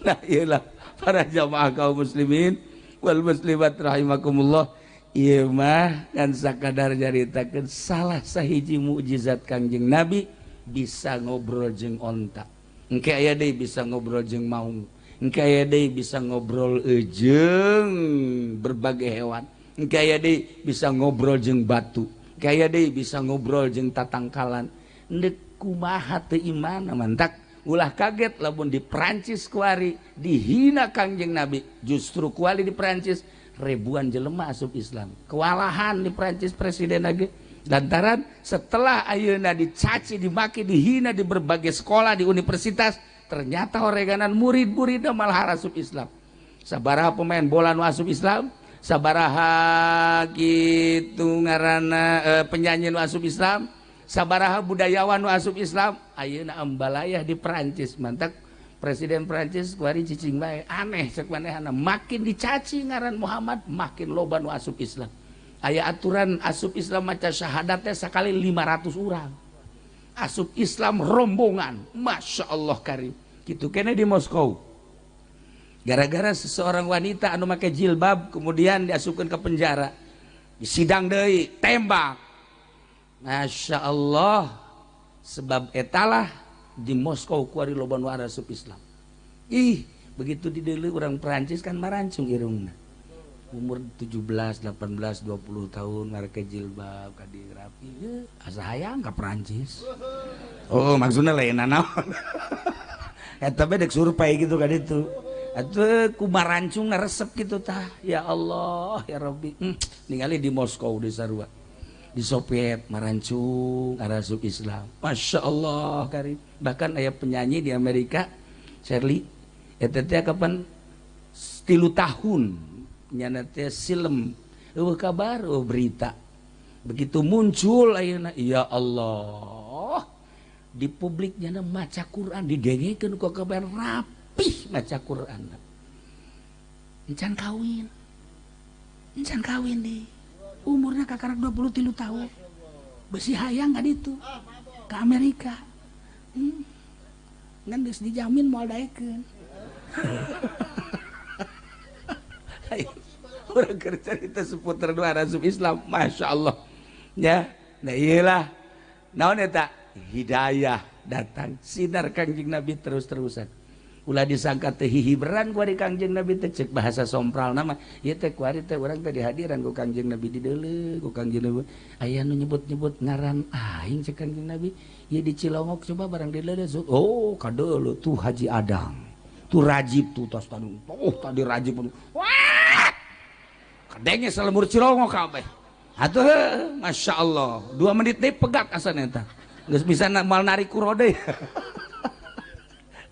Nah, iyalah para jamaah kaum muslimin wal muslimat rahimakumullah. Ieu mah kan sakadar nyaritakeun salah sahiji mukjizat Kangjeng Nabi bisa ngobrol jeung onta. Engke aya deui bisa ngobrol jeung maung. Engke aya deui bisa ngobrol jeung berbagai hewan. Engke aya deui bisa ngobrol jeung batu. Engke aya deui bisa ngobrol jeung tatangkalan. Endek kumaha teu iman mantak ulah kaget lamun di Prancis kuari dihina Kangjeng Nabi. Justru kuari di Prancis ribuan jelema asup Islam. Kewalahan di Prancis presiden lagi. Lantaran setelah ayeuna dicaci, dimaki, dihina di berbagai sekolah, di universitas, ternyata oreganan murid-muridna malah asup Islam. Sabaraha pemain bola nu asup Islam, sabaraha kitu ngaranna penyanyi nu asup Islam, sabaraha budayawan nu asup Islam, ayeuna ambalayah di Perancis. Mantak presiden Perancis kuari cicing bae, aneh cek manehna, makin dicaci ngaran Muhammad makin loba nu asup Islam. Aya aturan asup Islam maca syahadat teh sakali 500 urang. Asup Islam rombongan, Masya Allah karim. Gitu kene di Moskow. Gara-gara seseorang wanita anu make jilbab kemudian diasupkeun ke penjara. Disidang deui, tembak. Masya Allah, sebab etalah di Moskow kuari loba nu asup Islam. Ih, begitu dideuleu urang Perancis kan marancung irungna. Umur 17, 18, 20 tahun mereka jilbab kadi rapi, asa hayang ka Perancis. Oh, maksudnya lain naon. Eta bae dek survei gitu kan itu. Atuh kumarancung resep gitu tah. Ya Allah, ya Rabbi. Ningali di Moskow di sarua. Di Soviet marancung arasup Islam. Masya Allah karim. Bahkan aya penyanyi di Amerika, Shirley, eta teh kapan 3 tahun nyana teh silem eueuh kabar eueuh berita. Begitu muncul ayeuna, ya Allah, di publik nyana maca Quran didengekeun ku kabar rapih maca Quran. Encan kawin. Encan kawin di. Umurna kakarak 23 tahun. Besi hayang ka ditu ke Amerika. Ngan geus dijamin moal daekeun. Urang keur carita seputar dua asup Islam, Masya Allah. Ya, nah iyalah. Naon eta? Hidayah datang sinar Kangjeng Nabi terus-terusan. Ulah disangka teh hihiberan ku ari Kangjeng Nabi teh cek bahasa sompral nama. Ieu teh ku ari teh urang teh dihadiran ku Kangjeng Nabi dideuleu ku Kangjeng Nabi. Aya nu nyebut-nyebut ngaran aing cek Kangjeng Nabi. Ieu di Cilongok coba barang dideuleu. Oh, kadeuleu tuh Haji Adang. Tuh Rajib tuh tos tadi. Oh, tadi Rajib. Wah! Kadenge salemur Cilongok kabeh. Atuh, Masya Allah. 2 menit deui pegat asana eta. Geus bisa mal narik kurode.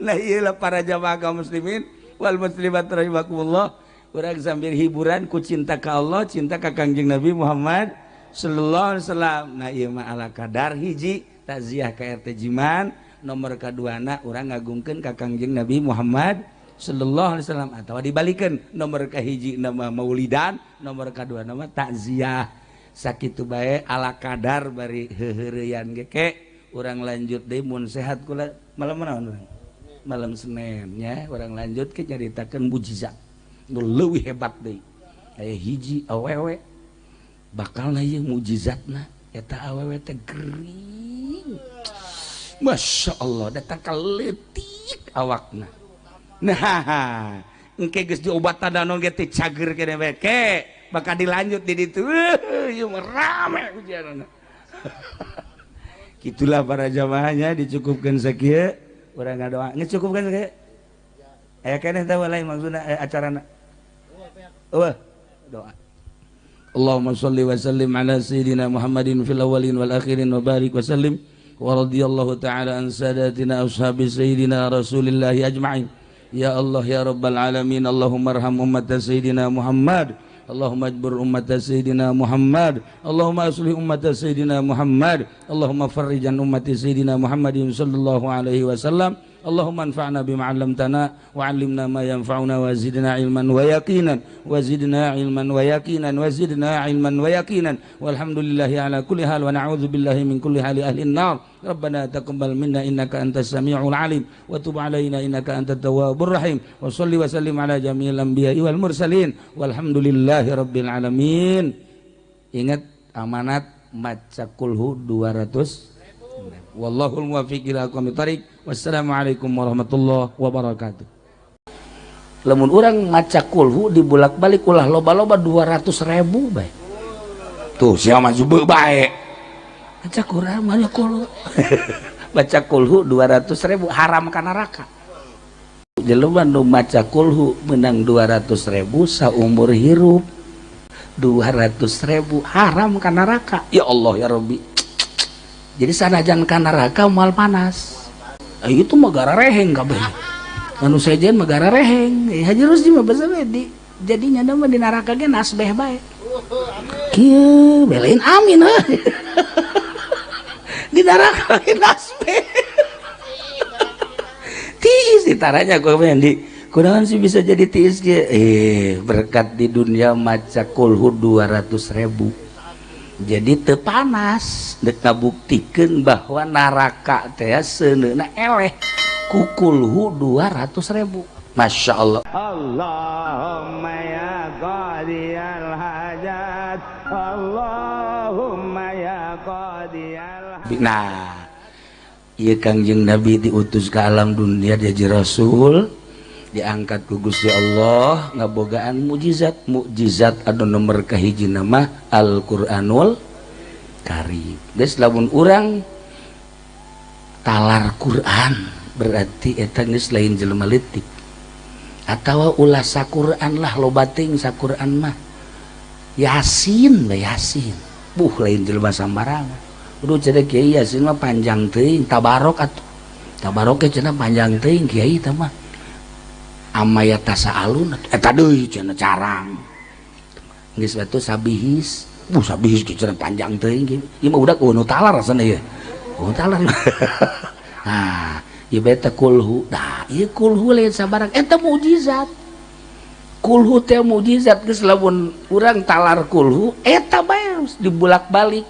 Nah iyalah para jamaah kaum muslimin wal muslimat rahimakumullah. Urang sambil hiburan ku cinta ka Allah, cinta ka Kangjeng Nabi Muhammad sallallahu alaihi wasallam. Nah ieu mah ala kadar hiji takziah ka RT Jiman, nomor kaduana urang ngagungkeun ka Kangjeng Nabi Muhammad sallallahu alaihi wasallam atawa dibalikeun nomor kahiji nama maulidan, nomor kadua nama takziah. Sakitu bae ala kadar bari heuheureyan ge ke urang lanjut deui mun sehat kula malam naon urang? Malam Senin nya urang lanjut ke nyaritakeun mujizat nu leuwih hebat deui. Aya hiji awewe bakalna ieu mujizatna eta awewe teh gering. Masya Allah datang ka leutik awakna. Nah, engke geus diobatan naon ge teh cager keneh bae ke bakal dilanjut di ditu. Ieu mah rame ujianna. Gitulah para jamaahnya dicukupkan sakieu. Urang ngadoa ngecukupkan sakieu. Aya keneh teh lain maksudna acarana. Eueuh doa. Allahumma shalli wa sallim ala sayyidina Muhammadin fil awwalin wal akhirin wa barik wa sallim wa radhiyallahu ta'ala an sadatina ashabi sayyidina Rasulillahi ajma'in. Ya Allah ya Rabbal alamin, Allahumma arham ummat sayyidina Muhammad, Allahumma ajbur ummat sayyidina Muhammad, Allahumma aslih ummat sayyidina Muhammad, Allahumma farrijan ummati sayyidina Muhammadin sallallahu alaihi wasallam. Allahumma anfa'na bima 'allamtana wa 'allimna ma yanfa'una wa zidna 'ilman wa yaqinan wa zidna 'ilman wa yaqinan wa zidna 'ilman wa yaqinan walhamdulillahi ala kulli hal wa na'udzu billahi min kulli hali ahli an-nar. Rabbana taqabbal minna innaka antas samiul 'alim wa tub 'alaina innaka antat tawwabur rahim wa shalli wa sallim ala jami'il anbiya'i wal mursalin walhamdulillahi rabbil alamin. Ingat amanat maca kulhu 200. Wallahul muwaffiq ila aqwamit thariq. Wassalamualaikum warahmatullahi wabarakatuh. Lamun urang maca kulhu dibulak-balik ulah loba-loba 200.000 bae. Tuh sia mah zube bae. Maca Quran maca kulhu. Baca kulhu 200.000 haram ka neraka. Jelema nu maca kulhu menang 200.000 saumur hirup. 200.000 haram ka neraka. Ya Allah ya Rabbi. Jadi sanajan ka neraka moal panas. Itu mah gara reheng kabeh. Anu sejen mah gara reheng. Haji Rusdi mah basa di jadinya mah di neraka ge nasbeh bae. Kieu belain amin heuh. Di neraka ge nasbeh. Tiis ditaranya ku di kunaon sih bisa jadi tiis ge? Berkat di dunia maca kulhu 200.000. Jadi teu panas dek ngabuktikeun bahwa neraka teh seuneuna eleh ku kulhu 200.000. Masya Allah. Allahumma ya qadiyal hajat, Allahumma ya qadiyal. Nah, ieu Kangjeng Nabi diutus ke alam dunia jadi rasul, diangkat ku Gusti Allah ngabogaan mukjizat. Mukjizat anu nomor kahiji nama Al-Qur'anul Karim. Geus lamun urang talar Quran berarti eta geus lain jelema leutik. Atawa ulah saquran lah loba teuing saquran mah. Yasin we Yasin. Buh lain jelema sambarangan. Udah cenah kiai Yasin mah panjang teuing tabarok atuh. Tabarok ge cenah panjang teuing kiai tah mah. Amaya tasaalun eta deui cenah carang. Geus batu sabihis. Buh sabihis ge cenah panjang teuing. Ieu mah udah nu talar rasana ieu. Nu talar. Nah, ieu bae teh kulhu. Nah, ieu kulhu lain sabarang eta mukjizat. Kulhu teh mukjizat, geus lamun urang talar kulhu eta bae dibulak-balik.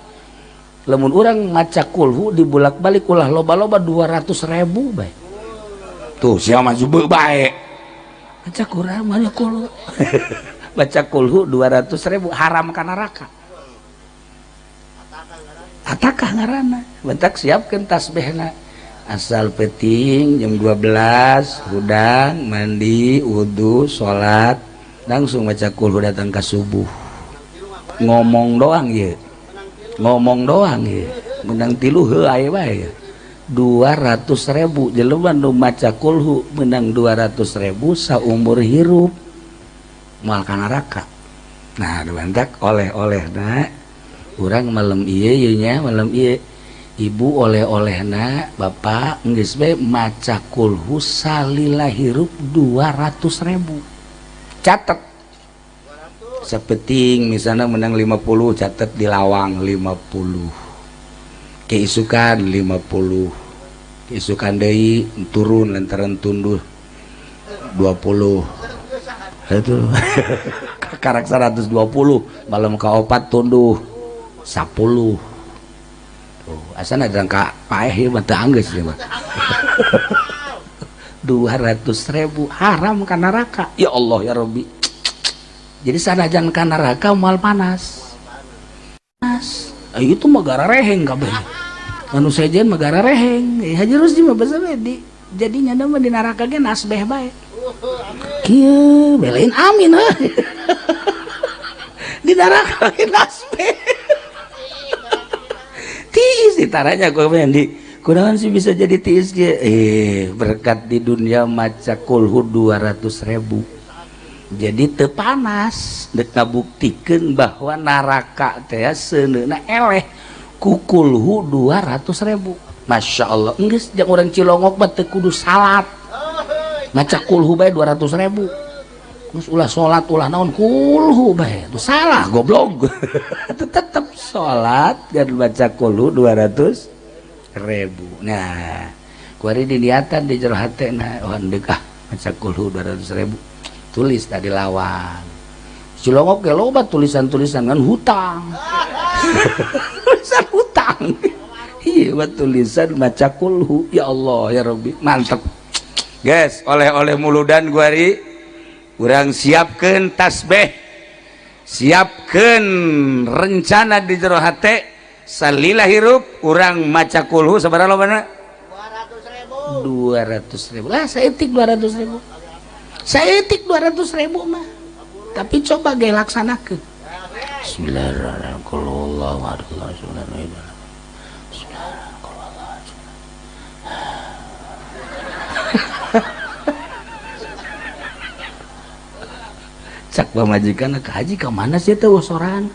Lamun urang maca kulhu dibulak-balik ulah loba-loba 200.000 bae. Tuh sia mah jube bae. Baca Quran mana kulhu. Baca kulhu 200.000 haram ka neraka. Atakah ngaranna? Bentak siapkeun tasbihna. Asal peting jam 12 hudang mandi wudu salat langsung baca kulhu datang ke subuh. Ngomong doang ye. Ngomong doang ye. Menang 3 heuh aya bae. 200.000 jelema nu maca kulhu menang 200.000 saumur hirup moal ka neraka. Nah, bantak oleh-olehna urang malam ieu ye nya, malam ieu ibu oleh-olehna bapak geus bae maca kulhu salila hirup 200.000. Catet. Sapeting misalnya menang 50 catet di lawang 50. Keisukan 50. Keisukan deui turun lantaran tunduh 20. Itu karak 120 malam kaopat tunduh 10. Tuh, asana ka paeh ieu mah teu anggeus ieu mah. 200.000 haram ka neraka. Ya Allah ya Rabbi. Jadi sanajan ka neraka moal panas. Panas. Itu mah garareheng kabeh. Anu sejen mah garareheng. Haji Rusdi mah basa di jadi nyana mah di neraka ge nasbeh bae. Kieu belain amin heuh. Di neraka ge nasbeh. Tiis ditaranya gua di kunaon sih bisa jadi tiis ge berkat di dunia maca kulhu 200.000. Jadi teu panas dek ngabuktikeun bahwa neraka teh seuneuna eleh ku kulhu 200.000. Masya Allah, geus jeung urang Cilongok mah teu kudu salat. Maca kulhu bae 200.000. Geus ulah salat ulah naon kulhu bae. Itu salah goblok. Tetep salat dan baca kulhu 200.000. Nah, kuari diniatan di jero hatena, oh deuk ah maca kulhu 200.000. Tulis tadi lawang. Cilongok ge loba tulisan-tulisan kan hutang. Tulisan hutang. Iya, tulisan maca kulhu. Ya Allah ya Rabbi, mantep. Guys, oleh-oleh muludan guari urang siapkeun tasbih. Siapkeun rencana di jero hate salila hirup urang maca kulhu sabaraha lobana? 200.000. 200.000. Lah saeutik 200.000. Saeutik 200.000 mah. Tapi coba ge laksanakeun. Bismillahirrahmanirrahim. Cak pamajikan ke haji ke mana sih teh soran?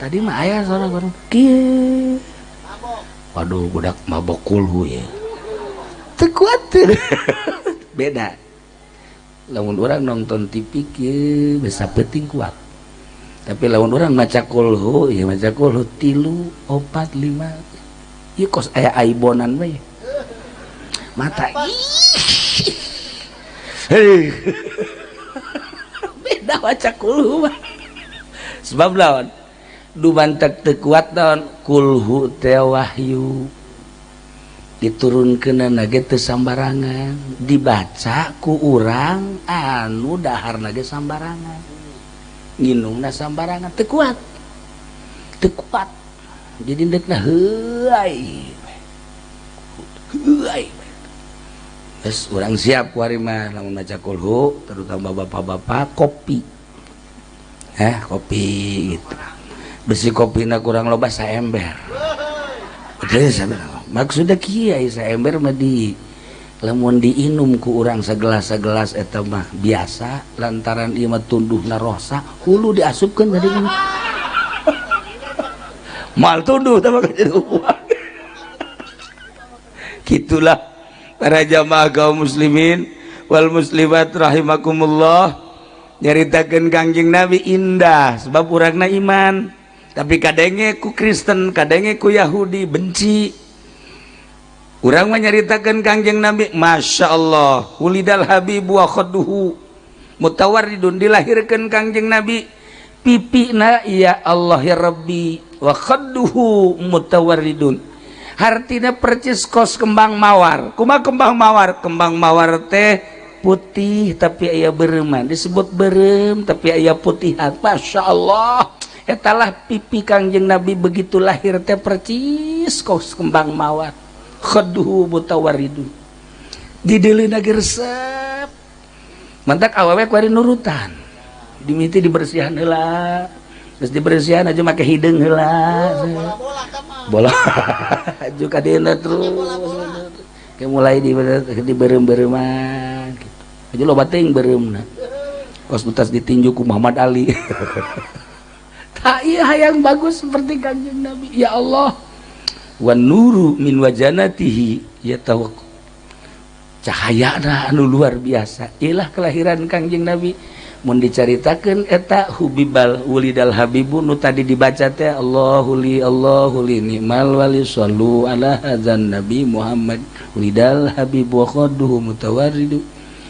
Tadi mah aya soran bareng kieu. Waduh budak mabok kulhu ya. Teu kuat. Beda. Lamun urang nonton TV kieu bisa penting kuat. Tapi lamun urang maca kulhu, ya maca kulhu 3, 4, 5. Ieu kos aya aibonan we. Mata. Hei. Beda maca kulhu mah. Sebab lawan dumantek teu kuat naon kulhu teh wahyu. Diturunkeunana ge teu sambarangan, dibaca ku urang anu daharna ge sambarangan. Nginumna sambarangan teu kuat. Teu kuat. Jadi deukna heuay. Heuay. Geus urang siap ku ari mah lamun maca kulhu, terutama bapak-bapak kopi. Kopi gitu. Besi kopina kurang loba saember. Maksudnya kiai saember mah di lamun diinum ku urang segelas-segelas eta mah biasa lantaran ieu mah tunduhna rosa hulu diasupkeun tadi mah. Mal tunduh teh mah jadi uang. Gitulah para jamaah kaum muslimin wal muslimat rahimakumullah, nyaritakeun Kangjeng Nabi indah sebab urangna iman. Tapi kadenge ku Kristen, kadenge ku Yahudi benci. Urang mah nyaritakeun Kangjeng Nabi, Masya Allah, ulidal habibu wa khadduhu Mutawarridun dilahirkeun Kangjeng Nabi pipina ya Allah ya Rabbi wa khadduhu mutawarridun hartina percis kos kembang mawar. Kumaha kembang mawar? Kembang mawar teh putih tapi aya bereuman, disebut berem tapi aya putihan. Masya Allah, etalah pipi Kangjeng Nabi begitu lahir teh percis kos kembang mawar. Khadduhu mutawarridun dideuleuna ge resep mantak awewe kuari nurutan dimiti dibersihan heula, geus dibersihan aja make hideung heula bola aju ka dieuna terus kayak mulai di berem-bereman gitu aja loba teuing bereumna kos utas ditinju ku Muhammad Ali. Tak iya hayang bagus seperti Kangjeng Nabi ya Allah. Wan nuru min wajanatihi ya tawakku cahayana anu luar biasa. Ilah kelahiran Kangjeng Nabi mun dicaritakeun eta hubibal wulidal habibu nu tadi dibaca teh Allahu li Allahu li ni'mal wali sallu ala hadzan nabi Muhammad wulidal habibu wa khadduhu mutawarridu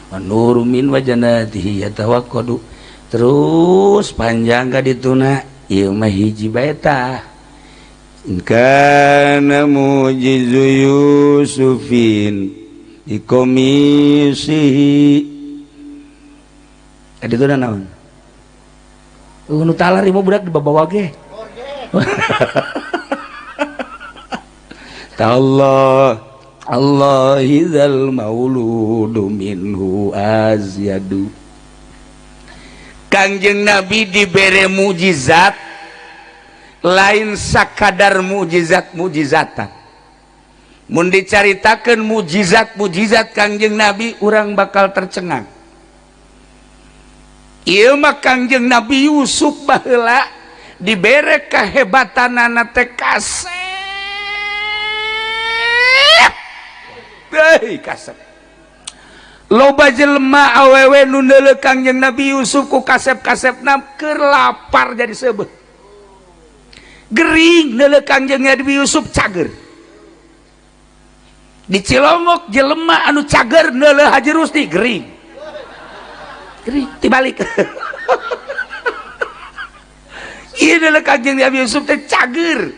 wan nuru min wajanatihi yatawaqqadu. Terus panjang ka dituna ieu mah hiji bae tah. In kana mujizu Yusufin dikomisihi tadi itu naon? Nu talar ieu budak dibawa ge. Allah Allah idzal mauludu minhu azyadu. Kangjeng Nabi dibere mujizat lain sakadar mujizat mujizatan. Mun dicaritakeun mujizat mujizat Kangjeng Nabi urang bakal tercengang. Ieu mah Kangjeng Nabi Yusuf baheula dibere kehebatanana teh kasep. Heuh kasep. Loba jelema awewe nu neuleuh Kangjeng Nabi Yusuf ku kasep-kasepna keur lapar jadi seubeuh. Gering neuleuh Kangjeng Nabi Yusuf cager. Di Cilongok jelema anu cager neuleuh Haji Rusdi gering. Gering tibalik. Ieu neuleuh Kangjeng Nabi Yusuf teh cager.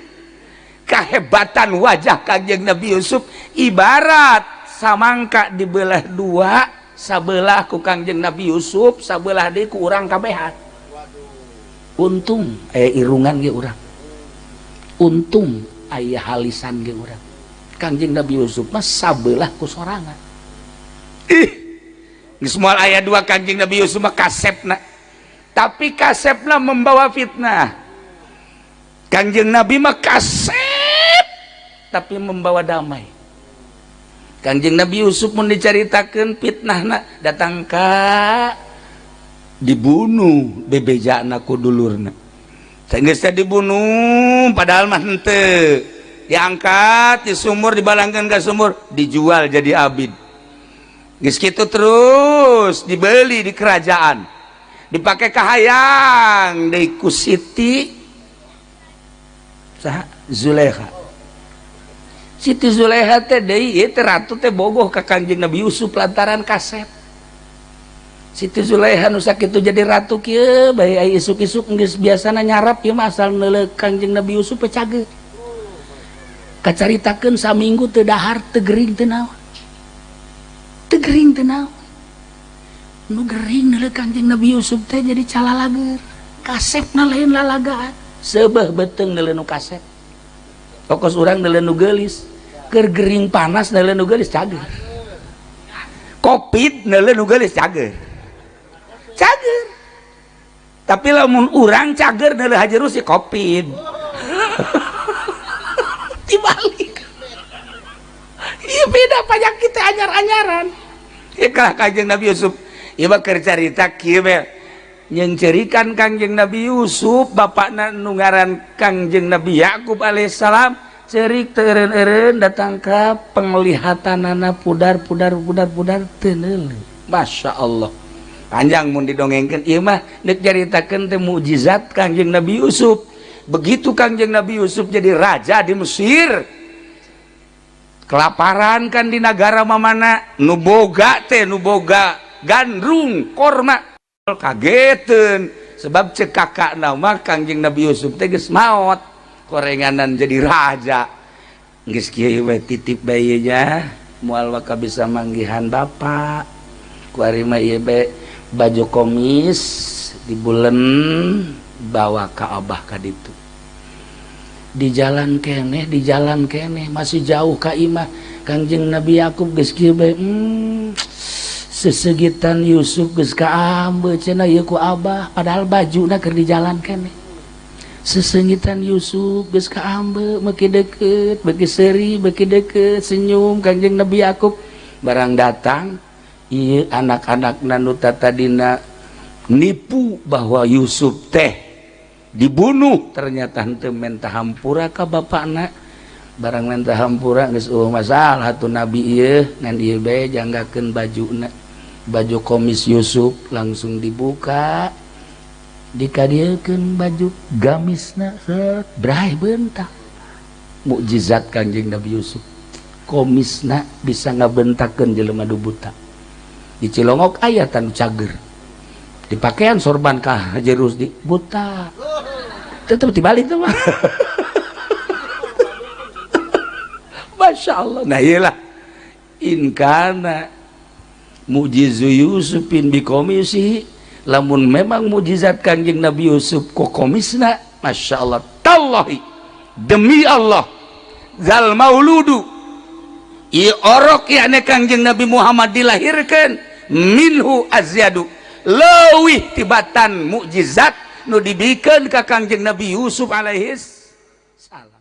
Kahebatan wajah Kangjeng Nabi Yusuf ibarat samangka dibelah dua, sabelah ku Kangjeng Nabi Yusuf, sabelah deui ku urang kabehan. Untung aya irungan ge urang. Untung aya halisan ge urang. Kangjeng Nabi Yusuf mah sabelah ku sorangan. Ih, geus moal aya dua Kangjeng Nabi Yusuf mah kasepna. Tapi kasepna membawa fitnah. Kangjeng Nabi mah kasep tapi membawa damai. Kangjeng Nabi Yusuf mun dicaritakeun fitnahna datang ka dibunuh bebejana ku dulurna. Geus teh dibunuh padahal mah henteu. Diangkat di sumur, dibalangkeun ka sumur, dijual jadi abid. Geus kitu terus dibeli di kerajaan. Dipake kahayang deui ku Siti saha Zulaikha. Siti Zulaikha teh deui ieu teh ratu teh bogoh ka Kangjeng Nabi Yusuf lantaran kasep. Siti Zulaikha nu sakitu jadi ratu kieu bae ai isuk-isuk geus biasana nyarap ieu mah asal neuleuh Kangjeng Nabi Yusuf teh cager. Kacaritakeun saminggu teu dahar teu gering teu naon. Teu gering teu naon. Nu gering neuleuh Kangjeng Nabi Yusuf teh jadi calalager. Kasepna lain lalagaan. Seubeuh beuteung neuleuh nu kasep. Pokos urang neuleuh nu geulis. Keur gering panas neuleuh nu geulis cager. Covid neuleuh nu geulis cager. Cager. Tapi lamun urang cager neuleuh Haji Rusdi Covid. Dibalik. Ieu beda panyakit teh anyar-anyaran. Ieu kalah Kangjeng Nabi Yusuf. Ieu mah keur carita kieu we. Nyeungceurikan Kangjeng Nabi Yusuf bapakna nu ngaran Kangjeng Nabi Yakub alaihissalam ceurik teu eureun-eureun datang ka penglihatanana pudar pudar pudar pudar teu neuleuh. Masya Allah. Panjang mun didongengkeun ieu mah deuk caritakeun teh mukjizat Kangjeng Nabi Yusuf. Begitu Kangjeng Nabi Yusuf jadi raja di Mesir, kelaparan kan di negara mamana, nu boga teh nu boga gandrung korma. Kageteun, sebab cek kakak nama Kangjeng Nabi Yusuf teh geus maot, korenganan jadi raja. Geus kieu we, titip bae nya, moal waka bisa manggihan bapak. Kuari mah ieu bae, baju komis dibulen, bawa ka abah ka ditu. Di jalan keneh, di jalan keneh, masih jauh ka imah, Kangjeng Nabi Yakub geus kieu bae, sesegitan Yusuf geus kaambe cenah ieu ku abah, padahal bajuna keur di jalan keneh. Sesengitan Yusuf geus kaambe, beuki deket, beuki seuri, beuki deket, senyum Kangjeng Nabi Yakub. Barang datang ieu anak-anak nu tadina nipu bahwa Yusuf teh dibunuh, ternyata henteu menta hampura ka bapakna. Barang menta hampura, geus eueuh masalah tuh. Nabi ieu ngan ieu bae, janggakeun bajuna, baju komis Yusuf langsung dibuka, dikadieukeun baju gamisna, set, bray, bentak. Mukjizat Kanjeng Nabi Yusuf, komisna bisa ngabentakeun jelema nu buta. Di Cilongok aya tanu cager, dipakaian sorban ka Haji Rusdi, buta tetep dibalik tuh mah. Masya Allah. Nah, iyalah, in kana mujizu Yusufin bikomisi, lamun memang mujizat Kanjeng Nabi Yusuf ku komisna, Masya Allah, tallahi, demi Allah, zal mauludu, ieu orok yakni Kangjeng Nabi Muhammad dilahirkan, minhu azyadu, leuwih tibatan mukjizat nu dibikeun ka Kangjeng Nabi Yusuf alaihi salam.